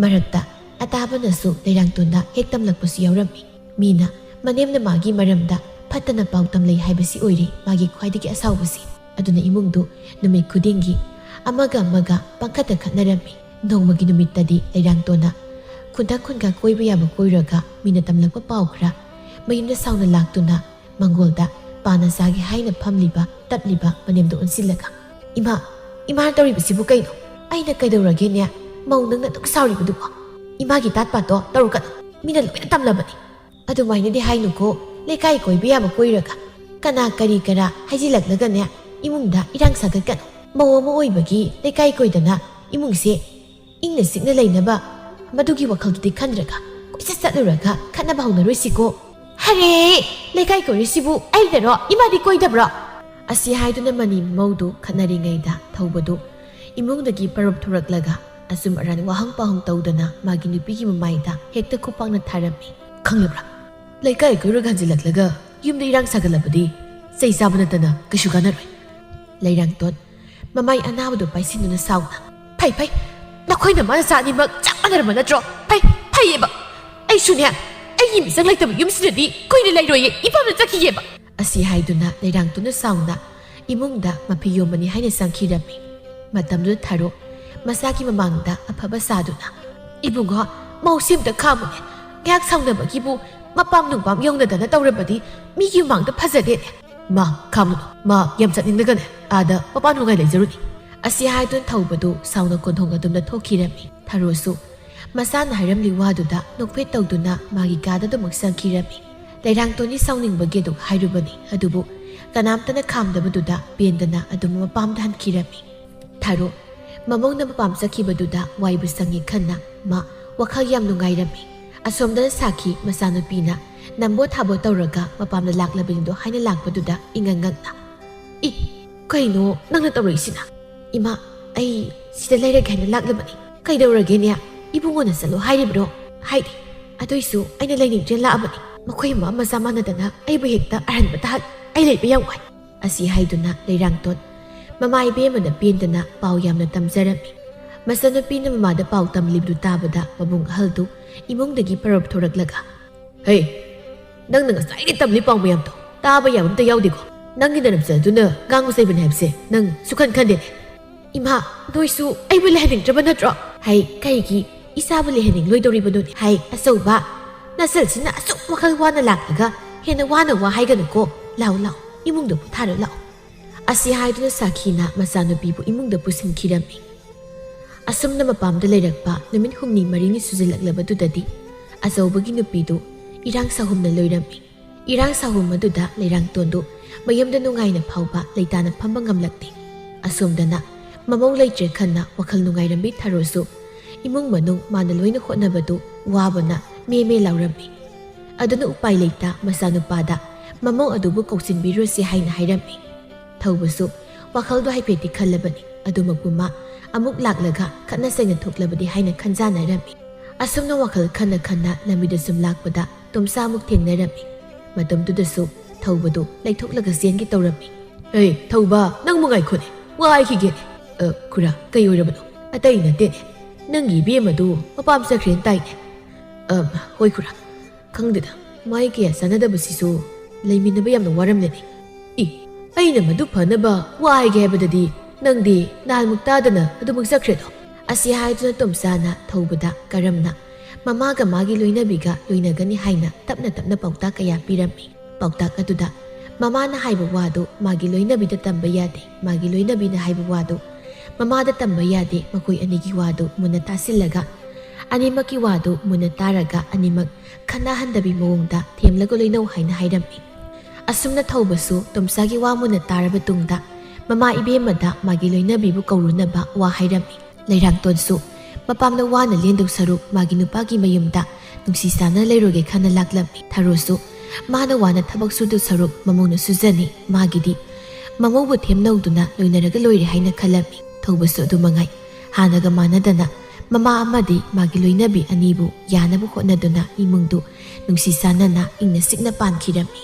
ꯃꯔꯛꯇ ꯑꯇꯥꯕꯅꯁꯨ ꯂꯩꯔꯥꯡꯇꯣꯟꯗ ꯍꯦꯛ ꯇꯝꯂꯛꯄꯁꯨ ꯌꯥꯎꯔꯝꯃꯤ꯫ ꯃꯤꯅ ꯃꯅꯦꯝꯅ ꯃꯥꯒꯤ ꯃꯔꯝꯗ ꯐꯠꯇꯅ ꯄꯥꯎ ꯇꯝꯂꯩ ꯍꯥꯏꯕꯁꯤ ꯑꯣꯏꯔꯦ ꯃꯥꯒꯤ ꯈ꯭ꯋꯥꯏꯗꯒꯤ ꯑꯁꯥꯎꯕꯁꯤ꯫ ꯑꯗꯨꯅ ꯏꯃꯨꯡꯗꯨ ꯅꯨꯃꯤꯠ ꯈꯨꯗꯤꯡꯒꯤ ꯑꯃꯒ ꯑꯃꯒ ꯄꯪꯈꯠꯇ ꯈꯠꯅꯔꯝꯃꯤ꯫ ꯅꯣꯡꯃꯒꯤ ꯅꯨꯃꯤꯠꯇꯗꯤ ꯂꯩꯔꯥꯡꯇꯣꯟꯅ ꯈꯨꯟꯗꯥ ꯈꯨꯟꯒꯥ ꯀꯣꯏꯕ ꯌꯥꯕ ꯀꯣꯏꯔꯒ ꯃꯤꯅ ꯇꯝꯂꯛꯄ ꯄꯥꯎ ꯈꯔ ꯃꯌꯨꯝꯗ ꯁꯥꯎꯅ ꯂꯥꯛꯇꯨꯅ ꯃꯪꯒꯣꯜꯗ ꯄꯥꯅ ꯆꯥꯒꯦ ꯍꯥꯏꯅ ꯐꯝꯂꯤꯕ ꯇꯞꯂꯤꯕ ꯃꯅꯦꯝꯗꯨ ꯑꯣꯟꯁꯤꯜꯂꯒ, "ꯏꯃꯥ, ꯏꯃꯥꯅ ꯇꯧꯔꯤꯕꯁꯤꯕꯨ ꯀꯩꯅꯣ? ꯑꯩꯅ ꯀꯩꯗꯧꯔꯒꯦꯅꯦ? ꯃꯧ ꯅꯪꯅ ꯑꯗꯨꯛ ꯁꯥꯎꯔꯤꯕꯗꯨꯕꯣ? ꯏꯃꯥꯒꯤ ꯇꯥꯠ ꯄꯥꯠꯇꯣ ꯇꯧꯔꯨꯀꯅꯨ꯫ ꯃꯤꯅ ꯂꯣꯏꯅ ꯇꯝꯂꯕꯅꯤ꯫ ꯑꯗꯨꯃꯥꯏꯅꯗꯤ ꯍꯥꯏꯅꯨꯀꯣ꯫ ꯂꯩꯀꯥꯏ ꯀꯣꯏꯕ ꯌꯥꯕ ꯀꯣꯏꯔꯒ ꯀꯅꯥ ꯀꯔꯤ ꯀꯔꯥ ꯍꯥꯏꯖꯤꯜꯂꯛꯂꯒꯅꯦ ꯏꯃꯨꯡꯗ ꯏꯔꯥꯡ ꯁꯥꯒꯠꯀꯅꯨ꯫ ꯃꯧ ꯑꯃ ꯑꯣꯏꯕꯒꯤ ꯂꯩꯀꯥꯏ ꯀꯣꯏꯗꯅ ꯏꯃꯨꯡꯁꯦ ꯏꯪꯅ ꯆꯤꯛꯅ ꯂꯩꯅꯕ ꯃꯗꯨꯒꯤ ꯋꯥꯈꯜꯗꯨꯗꯤ ꯈꯟꯗ꯭ꯔꯒ ꯀꯣꯏꯆꯠ ꯆꯠꯂꯨꯔꯒ ꯈꯠꯅꯕ ꯍꯧꯅꯔꯣꯏꯁꯤꯀꯣ꯫ ꯍꯔꯦ! ꯂꯩꯀꯥꯏ ꯀꯣꯏꯔꯤꯁꯤꯕꯨ ꯑꯩꯅꯔꯣ? ꯏꯃꯥꯗꯤ ꯀꯣꯏꯗꯕ꯭ꯔꯣ?" ꯑꯁꯤ ꯍꯥꯏꯗꯨꯅ ꯃꯅꯤ ꯃꯧꯗꯨ ꯈꯠꯅꯔꯤꯉꯩꯗ ꯊꯧꯕꯗꯨ ꯏꯃꯨꯡꯗꯒꯤ ꯄꯔꯞ ꯊꯣꯔꯛꯂꯒ ꯑꯆꯨꯝ ꯑꯔꯥꯟ ꯋꯥꯍꯪ ꯄꯥꯎꯍꯪ ꯇꯧꯗꯅ ꯃꯥꯒꯤ ꯅꯨꯄꯤꯒꯤ ꯃꯃꯥꯏꯗ ꯍꯦꯛꯇ ꯈꯨꯄꯥꯛꯅ ꯊꯥꯔꯝꯃꯤ꯫ "ꯈꯪꯂꯕ꯭ꯔꯥ? ꯂꯩꯀꯥꯏ ꯀꯣꯏꯔꯒ ꯍꯟꯖꯤꯜꯂꯛꯂꯒ ꯌꯨꯝꯗ ꯏꯔꯥꯡ ꯁꯥꯒꯠꯂꯕꯗꯤ ꯆꯩ ꯆꯥꯕ ꯅꯠꯇꯅ ꯀꯩꯁꯨ ꯀꯥꯟꯅꯔꯣꯏ꯫" ꯂꯩꯔꯥꯡꯇꯣꯟ ꯃꯃꯥꯏ ꯑꯅꯥꯕꯗꯨ ꯄꯥꯏꯁꯤꯟꯗꯨꯅ ꯁꯥꯎꯅ, "ꯐꯩ, ꯐꯩ꯫ ꯅꯈꯣꯏ ꯅꯃꯥ ꯅꯆꯥ ꯑꯅꯤꯃꯛ ꯆꯞ ꯃꯥꯟꯅꯔꯝꯕ ꯅꯠꯇ꯭ꯔꯣ? ꯐꯩ, ꯐꯩꯌꯦꯕ꯫ ꯑꯩꯁꯨꯅꯦ, ꯑꯩꯒꯤ ꯃꯤꯆꯪ ꯂꯩꯇꯕ ꯌꯨꯝꯁꯤꯗꯗꯤ ꯀꯨꯏꯅ ꯂꯩꯔꯣꯏꯌꯦ, ꯏꯄꯥꯝꯗ ꯆꯠꯈꯤꯒꯦꯕ꯫" ꯑꯁꯤ ꯍꯥꯏꯗꯨꯅ ꯂꯩꯔꯥꯡꯇꯣꯟꯗꯨ ꯁꯥꯎꯅ ꯏꯃꯨꯡꯗ ꯃꯐꯤ ꯌꯣꯝꯕꯅꯤ ꯍꯥꯏꯅ ꯆꯪꯈꯤꯔꯝꯃꯤ꯫ ꯃꯇꯝꯗꯨꯗ ꯊꯥꯔꯣ ꯃꯆꯥꯒꯤ ꯃꯃꯥꯡꯗ ꯑꯐꯕ ꯁꯥꯗꯨꯅ, "ꯏꯕꯨꯡꯉꯣ, ꯃꯧꯁꯤ ꯑꯝꯇ ꯈꯥꯝꯃꯨꯅꯦ꯫ ꯉꯥꯏꯍꯥꯛ ꯁꯥꯎꯅꯕꯒꯤꯕꯨ ꯃꯄꯥꯝ ꯅꯨꯡꯄꯥꯝ ꯌꯧꯅꯗꯅ ꯇꯧꯔꯕꯗꯤ ꯃꯤꯒꯤ ꯃꯃꯥꯡꯗ ꯐꯖꯗꯦꯅꯦ꯫" "ꯃꯥ, ꯈꯥꯝꯂꯨꯅꯨ꯫ ꯃꯥ ꯌꯥꯝ ꯆꯠꯅꯤꯡꯂꯒꯅꯦ ꯑꯥꯗ ꯃꯄꯥꯟ ꯅꯨꯡꯉꯥꯏ ꯂꯩꯖꯔꯨꯅꯤ꯫" ꯑꯁꯤ ꯍꯥꯏꯗꯨꯅ ꯊꯧꯕꯗꯨ ꯁꯥꯎꯅ ꯀꯣꯟꯊꯣꯡ ꯑꯗꯨꯝꯅ ꯊꯣꯛꯈꯤꯔꯝꯃꯤ꯫ ꯊꯔꯣꯁꯨ ꯃꯆꯥꯅ ꯍꯥꯏꯔꯝꯂꯤ ꯋꯥꯗꯨꯗ ꯅꯣꯛꯐꯦꯠ ꯇꯧꯗꯨꯅ ꯃꯥꯒꯤ ꯀꯥꯗ ꯑꯗꯨꯃꯛ ꯆꯪꯈꯤꯔꯝꯃꯤ꯫ ꯂꯩꯔꯥꯡꯇꯣꯟꯅꯤ ꯁꯥꯎꯅꯤꯡꯕꯒꯤ ꯑꯗꯨꯛ ꯍꯥꯏꯔꯨꯕꯅꯤ, ꯑꯗꯨꯕꯨ ꯀꯅꯥꯝꯇꯅ ꯈꯥꯝꯗꯕꯗꯨꯗ ꯄꯦꯟꯗꯅ ꯑꯗꯨꯝ ꯃꯄꯥꯝꯗ ꯍꯟꯈꯤꯔꯝꯃꯤ꯫ ꯊꯔꯣ ꯃꯃꯧꯅ ꯃꯄꯥꯝ ꯆꯠꯈꯤꯕꯗꯨꯗ ꯋꯥꯏꯕꯨ ꯁꯪꯉꯤ ꯈꯟꯅ ꯃꯥ ꯋꯥꯈꯜ ꯌꯥꯝ ꯅꯨꯡꯉꯥꯏꯔꯝꯃꯤ꯫ ꯑꯁꯣꯝꯗꯅ ꯁꯥꯈꯤ ꯃꯆꯥꯅꯨꯄꯤꯅ ꯅꯝꯕꯣ ꯊꯥꯕꯣ ꯇꯧꯔꯒ ꯃꯄꯥꯝꯗ ꯂꯥꯛꯂꯕꯅꯤꯗꯣ ꯍꯥꯏꯅ ꯂꯥꯛꯄꯗꯨꯗ ꯏꯉꯛ ꯉꯛꯅ, "ꯏ, ꯀꯩꯅꯣ ꯅꯪꯅ ꯇꯧꯔꯛꯏꯁꯤꯅ?" "ꯏꯃꯥ, ꯑꯩ ꯁꯤꯗ ꯂꯩꯔꯒꯦ ꯍꯥꯏꯅ ꯂꯥꯛꯂꯕꯅꯤ꯫ ꯀꯩꯗꯧꯔꯒꯦꯅꯦ? ꯏꯕꯨꯡꯉꯣꯅ ꯆꯠꯂꯣ ꯍꯥꯏꯔꯤꯕ꯭ꯔꯣ?" ꯍꯥꯏꯗꯦ꯫ "ꯑꯗꯨꯏꯁꯨ ꯑꯩꯅ ꯂꯩꯅꯤꯡꯗ꯭ꯔꯦ ꯂꯥꯛꯑꯕꯅꯤ꯫ ꯃꯈꯣꯏ ꯃꯃꯥ ꯃꯆꯥ ꯃꯥꯟꯅꯗꯅ ꯑꯩꯕꯨ ꯍꯦꯛꯇ ꯑꯔꯍꯟꯕ ꯇꯥꯍꯜꯂꯤ꯫ ꯑꯩ ꯂꯩꯕ ꯌꯥꯝ ꯋꯥꯏ꯫" ꯑꯁꯤ ꯍꯥꯏꯗꯨꯅ ꯂꯩꯔꯥꯡꯇꯣꯟ ꯃꯃꯥ ꯏꯕꯦꯝꯃꯗ ꯄꯦꯟꯗꯅ ꯄꯥꯎ ꯌꯥꯝꯅ ꯇꯝꯖꯔꯝꯃꯤ꯫ ꯃꯆꯟꯅꯨꯄꯤꯅ ꯃꯃꯥꯗ ꯄꯥꯎ ꯇꯝꯂꯤꯕꯗꯨ ꯇꯥꯕꯗ ꯃꯕꯨꯡ ꯑꯍꯜꯗꯨ ꯏꯃꯨꯡꯗꯒꯤ ꯄꯔꯞ ꯊꯣꯔꯛꯂꯒ, "ꯍꯦ, ꯅꯪꯅ ꯉꯁꯥꯏꯒꯤ ꯇꯝꯂꯤ ꯄꯥꯎ ꯃꯌꯥꯝꯗꯣ ꯇꯥꯕ ꯌꯥꯕ ꯑꯝꯇ ꯌꯥꯎꯗꯦꯀꯣ? ꯅꯪꯒꯤ ꯅꯔꯝꯆꯠ ꯑꯗꯨꯅ ꯉꯥꯡꯕ ꯆꯩꯕꯅꯤ ꯍꯥꯏꯕꯁꯦ ꯅꯪ ꯁꯨꯈꯟ ꯈꯟꯗꯦꯅꯦ?" "ꯏꯃꯥ, ꯅꯣꯏꯁꯨ ꯑꯩꯕꯨ ꯂꯩꯍꯟꯅꯤꯡꯗ꯭ꯔꯕ ꯅꯠꯇ꯭ꯔꯣ?" ꯍꯥꯏ, "ꯀꯩꯒꯤ ꯏꯆꯥꯕꯨ ꯂꯩꯍꯟꯅꯤꯡꯂꯣꯏꯗꯧꯔꯤꯕꯅꯣꯅꯦ?" ꯍꯥꯏ, "ꯑꯆꯧꯕ, ꯅꯆꯜꯁꯤꯅ ꯑꯁꯨꯛ ꯋꯥꯈꯜ ꯋꯥꯅ ꯂꯥꯛꯂꯒ ꯍꯦꯟꯅ ꯋꯥꯅ ꯋꯥ ꯍꯥꯏꯒꯅꯨꯀꯣ꯫ ꯂꯥꯛꯑꯣ, ꯂꯥꯛꯑꯣ, ꯏꯃꯨꯡꯗ ꯄꯣꯊꯥꯔꯣ ꯂꯥꯛꯑꯣ꯫" ꯑꯁꯤ ꯍꯥꯏꯗꯨꯅ ꯁꯥꯈꯤꯅ ꯃꯆꯥꯅꯨꯄꯤꯕꯨ ꯏꯃꯨꯡꯗ ꯄꯨꯁꯤꯟꯈꯤꯔꯝꯃꯤ꯫ ꯑꯁꯨꯝꯅ ꯃꯄꯥꯝꯗ ꯂꯩꯔꯛꯄ ꯅꯨꯃꯤꯠ ꯍꯨꯝꯅꯤ ꯃꯔꯤꯅꯤ ꯁꯨꯖꯤꯜꯂꯛꯂꯕꯗꯨꯗꯗꯤ ꯑꯆꯧꯕꯒꯤ ꯅꯨꯄꯤꯗꯨ ꯏꯔꯥꯡ ꯁꯥꯍꯨꯝꯅ ꯂꯣꯏꯔꯝꯃꯤ꯫ ꯏꯔꯥꯡ ꯁꯥꯍꯨꯝ ꯑꯗꯨꯗ ꯂꯩꯔꯥꯡꯇꯣꯟꯗꯨ ꯃꯌꯨꯝꯗ ꯅꯨꯡꯉꯥꯏꯅ ꯐꯥꯎꯕ ꯂꯩꯇꯥꯅ ꯐꯝꯕ ꯉꯝꯂꯛꯇꯦ꯫ ꯑꯁꯣꯝꯗꯅ ꯃꯃꯧ ꯂꯩꯇ꯭ꯔꯦ ꯈꯟꯅ ꯋꯥꯈꯜ ꯅꯨꯡꯉꯥꯏꯔꯝꯕꯤ ꯊꯔꯣꯁꯨ ꯏꯃꯨꯡ ꯃꯅꯨꯡ ꯃꯥꯅ ꯂꯣꯏꯅ ꯍꯣꯠꯅꯕꯗꯨ ꯋꯥꯕꯅ ꯃꯦ ꯃꯦ ꯂꯥꯎꯔꯝꯃꯤ꯫ ꯑꯗꯨꯅ ꯎꯄꯥꯏ ꯂꯩꯇ ꯃꯆꯥꯅꯨꯄꯥꯗ ꯃꯃꯧ ꯑꯗꯨꯕꯨ ꯀꯧꯁꯤꯟꯕꯤꯔꯨꯁꯤ ꯍꯥꯏꯅ ꯍꯥꯏꯔꯝꯃꯤ꯫ ꯊꯧꯕꯁꯨ ꯋꯥꯈꯜꯗꯣ ꯍꯥꯏꯐꯦꯠꯇꯤ ꯈꯜꯂꯕꯅꯤ, ꯑꯗꯨꯃꯛꯄꯨ ꯃꯥ ꯑꯃꯨꯛ ꯂꯥꯛꯂꯒ ꯈꯠꯅ ꯆꯩꯅ ꯊꯣꯛꯂꯕꯗꯤ ꯍꯥꯏꯅ ꯈꯟꯖꯥꯅꯔꯝꯃꯤ꯫ ꯑꯁꯨꯝꯅ ꯋꯥꯈꯜ ꯈꯟꯅ ꯈꯟꯅ ꯂꯝꯕꯤꯗ ꯁꯨꯝ ꯂꯥꯛꯄꯗ ꯇꯣꯝꯆꯥ ꯑꯃꯨꯛ ꯊꯦꯡꯅꯔꯝꯃꯤ꯫ ꯃꯇꯝꯗꯨꯗꯁꯨ ꯊꯧꯕꯗꯨ ꯂꯩꯊꯣꯛꯂꯒ ꯆꯦꯟꯒꯦ ꯇꯧꯔꯝꯃꯤ꯫ "ꯑꯦ, ꯊꯧꯕ, ꯅꯪꯕꯨ ꯉꯥꯏꯈꯣꯅꯦ, ꯋꯥ ꯍꯥꯏꯈꯤꯒꯦꯅꯦ꯫" "ꯑ, ꯈꯨꯔꯥ, ꯀꯩ ꯑꯣꯏꯔꯕꯅꯣ?" "ꯑꯇꯩ ꯅꯠꯇꯦꯅꯦ, ꯅꯪꯒꯤ ꯏꯕꯦꯝꯃꯗꯨ ꯃꯄꯥꯝ ꯆꯠꯈ꯭ꯔꯦꯅ ꯇꯥꯏꯅꯦ꯫" "ꯑ, ꯍꯣꯏ ꯈꯨꯔꯥ, ꯈꯪꯗꯦꯗ, ꯃꯥꯏ ꯀꯌꯥ ꯆꯥꯟꯅꯗꯕꯁꯤꯁꯨ ꯂꯩꯃꯤꯟꯅꯕ ꯌꯥꯝꯅ ꯋꯥꯔꯝꯂꯅꯤ꯫" "ꯏ, ꯑꯩꯅ ꯃꯗꯨ ꯐꯅꯕ ꯋꯥ ꯍꯥꯏꯒꯦ ꯍꯥꯏꯕꯗꯗꯤ ꯅꯪꯗꯤ ꯅꯍꯥꯟꯃꯨꯛ ꯇꯥꯗꯅ ꯑꯗꯨꯃꯛ ꯆꯠꯈ꯭ꯔꯦꯗꯣ?" ꯑꯁꯤ ꯍꯥꯏꯗꯨꯅ ꯇꯣꯝꯆꯥꯅ ꯊꯧꯕꯗ ꯀꯔꯝꯅ ꯃꯃꯥꯒ ꯃꯥꯒꯤ ꯂꯣꯏꯅꯕꯤꯒ ꯂꯣꯏꯅꯒꯅꯤ ꯍꯥꯏꯅ ꯇꯞꯅ ꯇꯞꯅ ꯄꯥꯎꯇꯥꯛ ꯀꯌꯥ ꯄꯤꯔꯝꯃꯤ꯫ ꯄꯥꯎꯇꯥꯛ ꯑꯗꯨꯗ ꯃꯃꯥꯅ ꯍꯥꯏꯕ ꯋꯥꯗꯨ ꯃꯥꯒꯤ ꯂꯣꯏꯅꯕꯤꯗ ꯇꯝꯕ ꯌꯥꯗꯦ, ꯃꯥꯒꯤ ꯂꯣꯏꯅꯕꯤꯅ ꯍꯥꯏꯕ ꯋꯥꯗꯨ ꯃꯃꯥꯗ ꯇꯝꯕ ꯌꯥꯗꯦ꯫ ꯃꯈꯣꯏ ꯑꯅꯤꯒꯤ ꯋꯥꯗꯨ ꯃꯨꯟꯅ ꯇꯥꯁꯤꯜꯂꯒ, ꯑꯅꯤꯃꯛꯀꯤ ꯋꯥꯗꯨ ꯃꯨꯟꯅ ꯇꯥꯔꯒ, ꯑꯅꯤꯃꯛ ꯈꯠꯅꯍꯟꯗꯕꯤ ꯃꯑꯣꯡꯗ ꯊꯦꯝꯂꯒ ꯂꯣꯏꯅꯧ ꯍꯥꯏꯅ ꯍꯥꯏꯔꯝꯃꯤ꯫ ꯑꯁꯨꯝꯅ ꯊꯧꯕꯁꯨ ꯇꯣꯝꯆꯥꯒꯤ ꯋꯥ ꯃꯨꯟꯅ ꯇꯥꯔꯕ ꯇꯨꯡꯗ ꯃꯃꯥ ꯏꯕꯦꯝꯃꯗ ꯃꯥꯒꯤ ꯂꯣꯏꯅꯕꯤꯕꯨ ꯀꯧꯔꯨꯅꯕ ꯋꯥ ꯍꯥꯏꯔꯝꯃꯤ꯫ ꯂꯩꯔꯥꯡꯇꯣꯟꯁꯨ ꯃꯄꯥꯝꯗ ꯋꯥꯅ ꯂꯦꯟꯗꯧ ꯁꯔꯨꯛ ꯃꯥꯒꯤ ꯅꯨꯄꯥꯒꯤ ꯃꯌꯨꯝꯗ ꯅꯨꯡꯁꯤ ꯆꯥꯟꯅ ꯂꯩꯔꯣꯏꯒꯦ ꯈꯟꯅ ꯂꯥꯛꯂꯝꯃꯤ꯫ ꯊꯔꯣꯁꯨ ꯃꯥꯅ ꯋꯥꯅ ꯊꯕꯛ ꯁꯨꯗꯨ ꯁꯔꯨꯛ ꯃꯃꯧꯅ ꯁꯨꯖꯅꯤ, ꯃꯥꯒꯤꯗꯤ ꯃꯃꯧꯕꯨ ꯊꯦꯝꯅꯧꯗꯨꯅ ꯂꯣꯏꯅꯔꯒ ꯂꯣꯏꯔꯦ ꯍꯥꯏꯅ ꯈꯜꯂꯝꯃꯤ꯫ ꯊꯧꯕꯁꯨ ꯑꯗꯨ ꯃꯉꯥꯏ꯫ ꯍꯥꯟꯅꯒ ꯃꯥꯟꯅꯗꯅ ꯃꯃꯥ ꯑꯃꯗꯤ ꯃꯥꯒꯤ ꯂꯣꯏꯅꯕꯤ ꯑꯅꯤꯕꯨ ꯌꯥꯅꯕ ꯍꯣꯠꯅꯗꯨꯅ ꯏꯃꯨꯡꯗꯨ ꯅꯨꯡꯁꯤ ꯆꯥꯟꯅꯅ ꯏꯪꯅ ꯆꯤꯛꯅ ꯄꯥꯟꯈꯤꯔꯝꯃꯤ꯫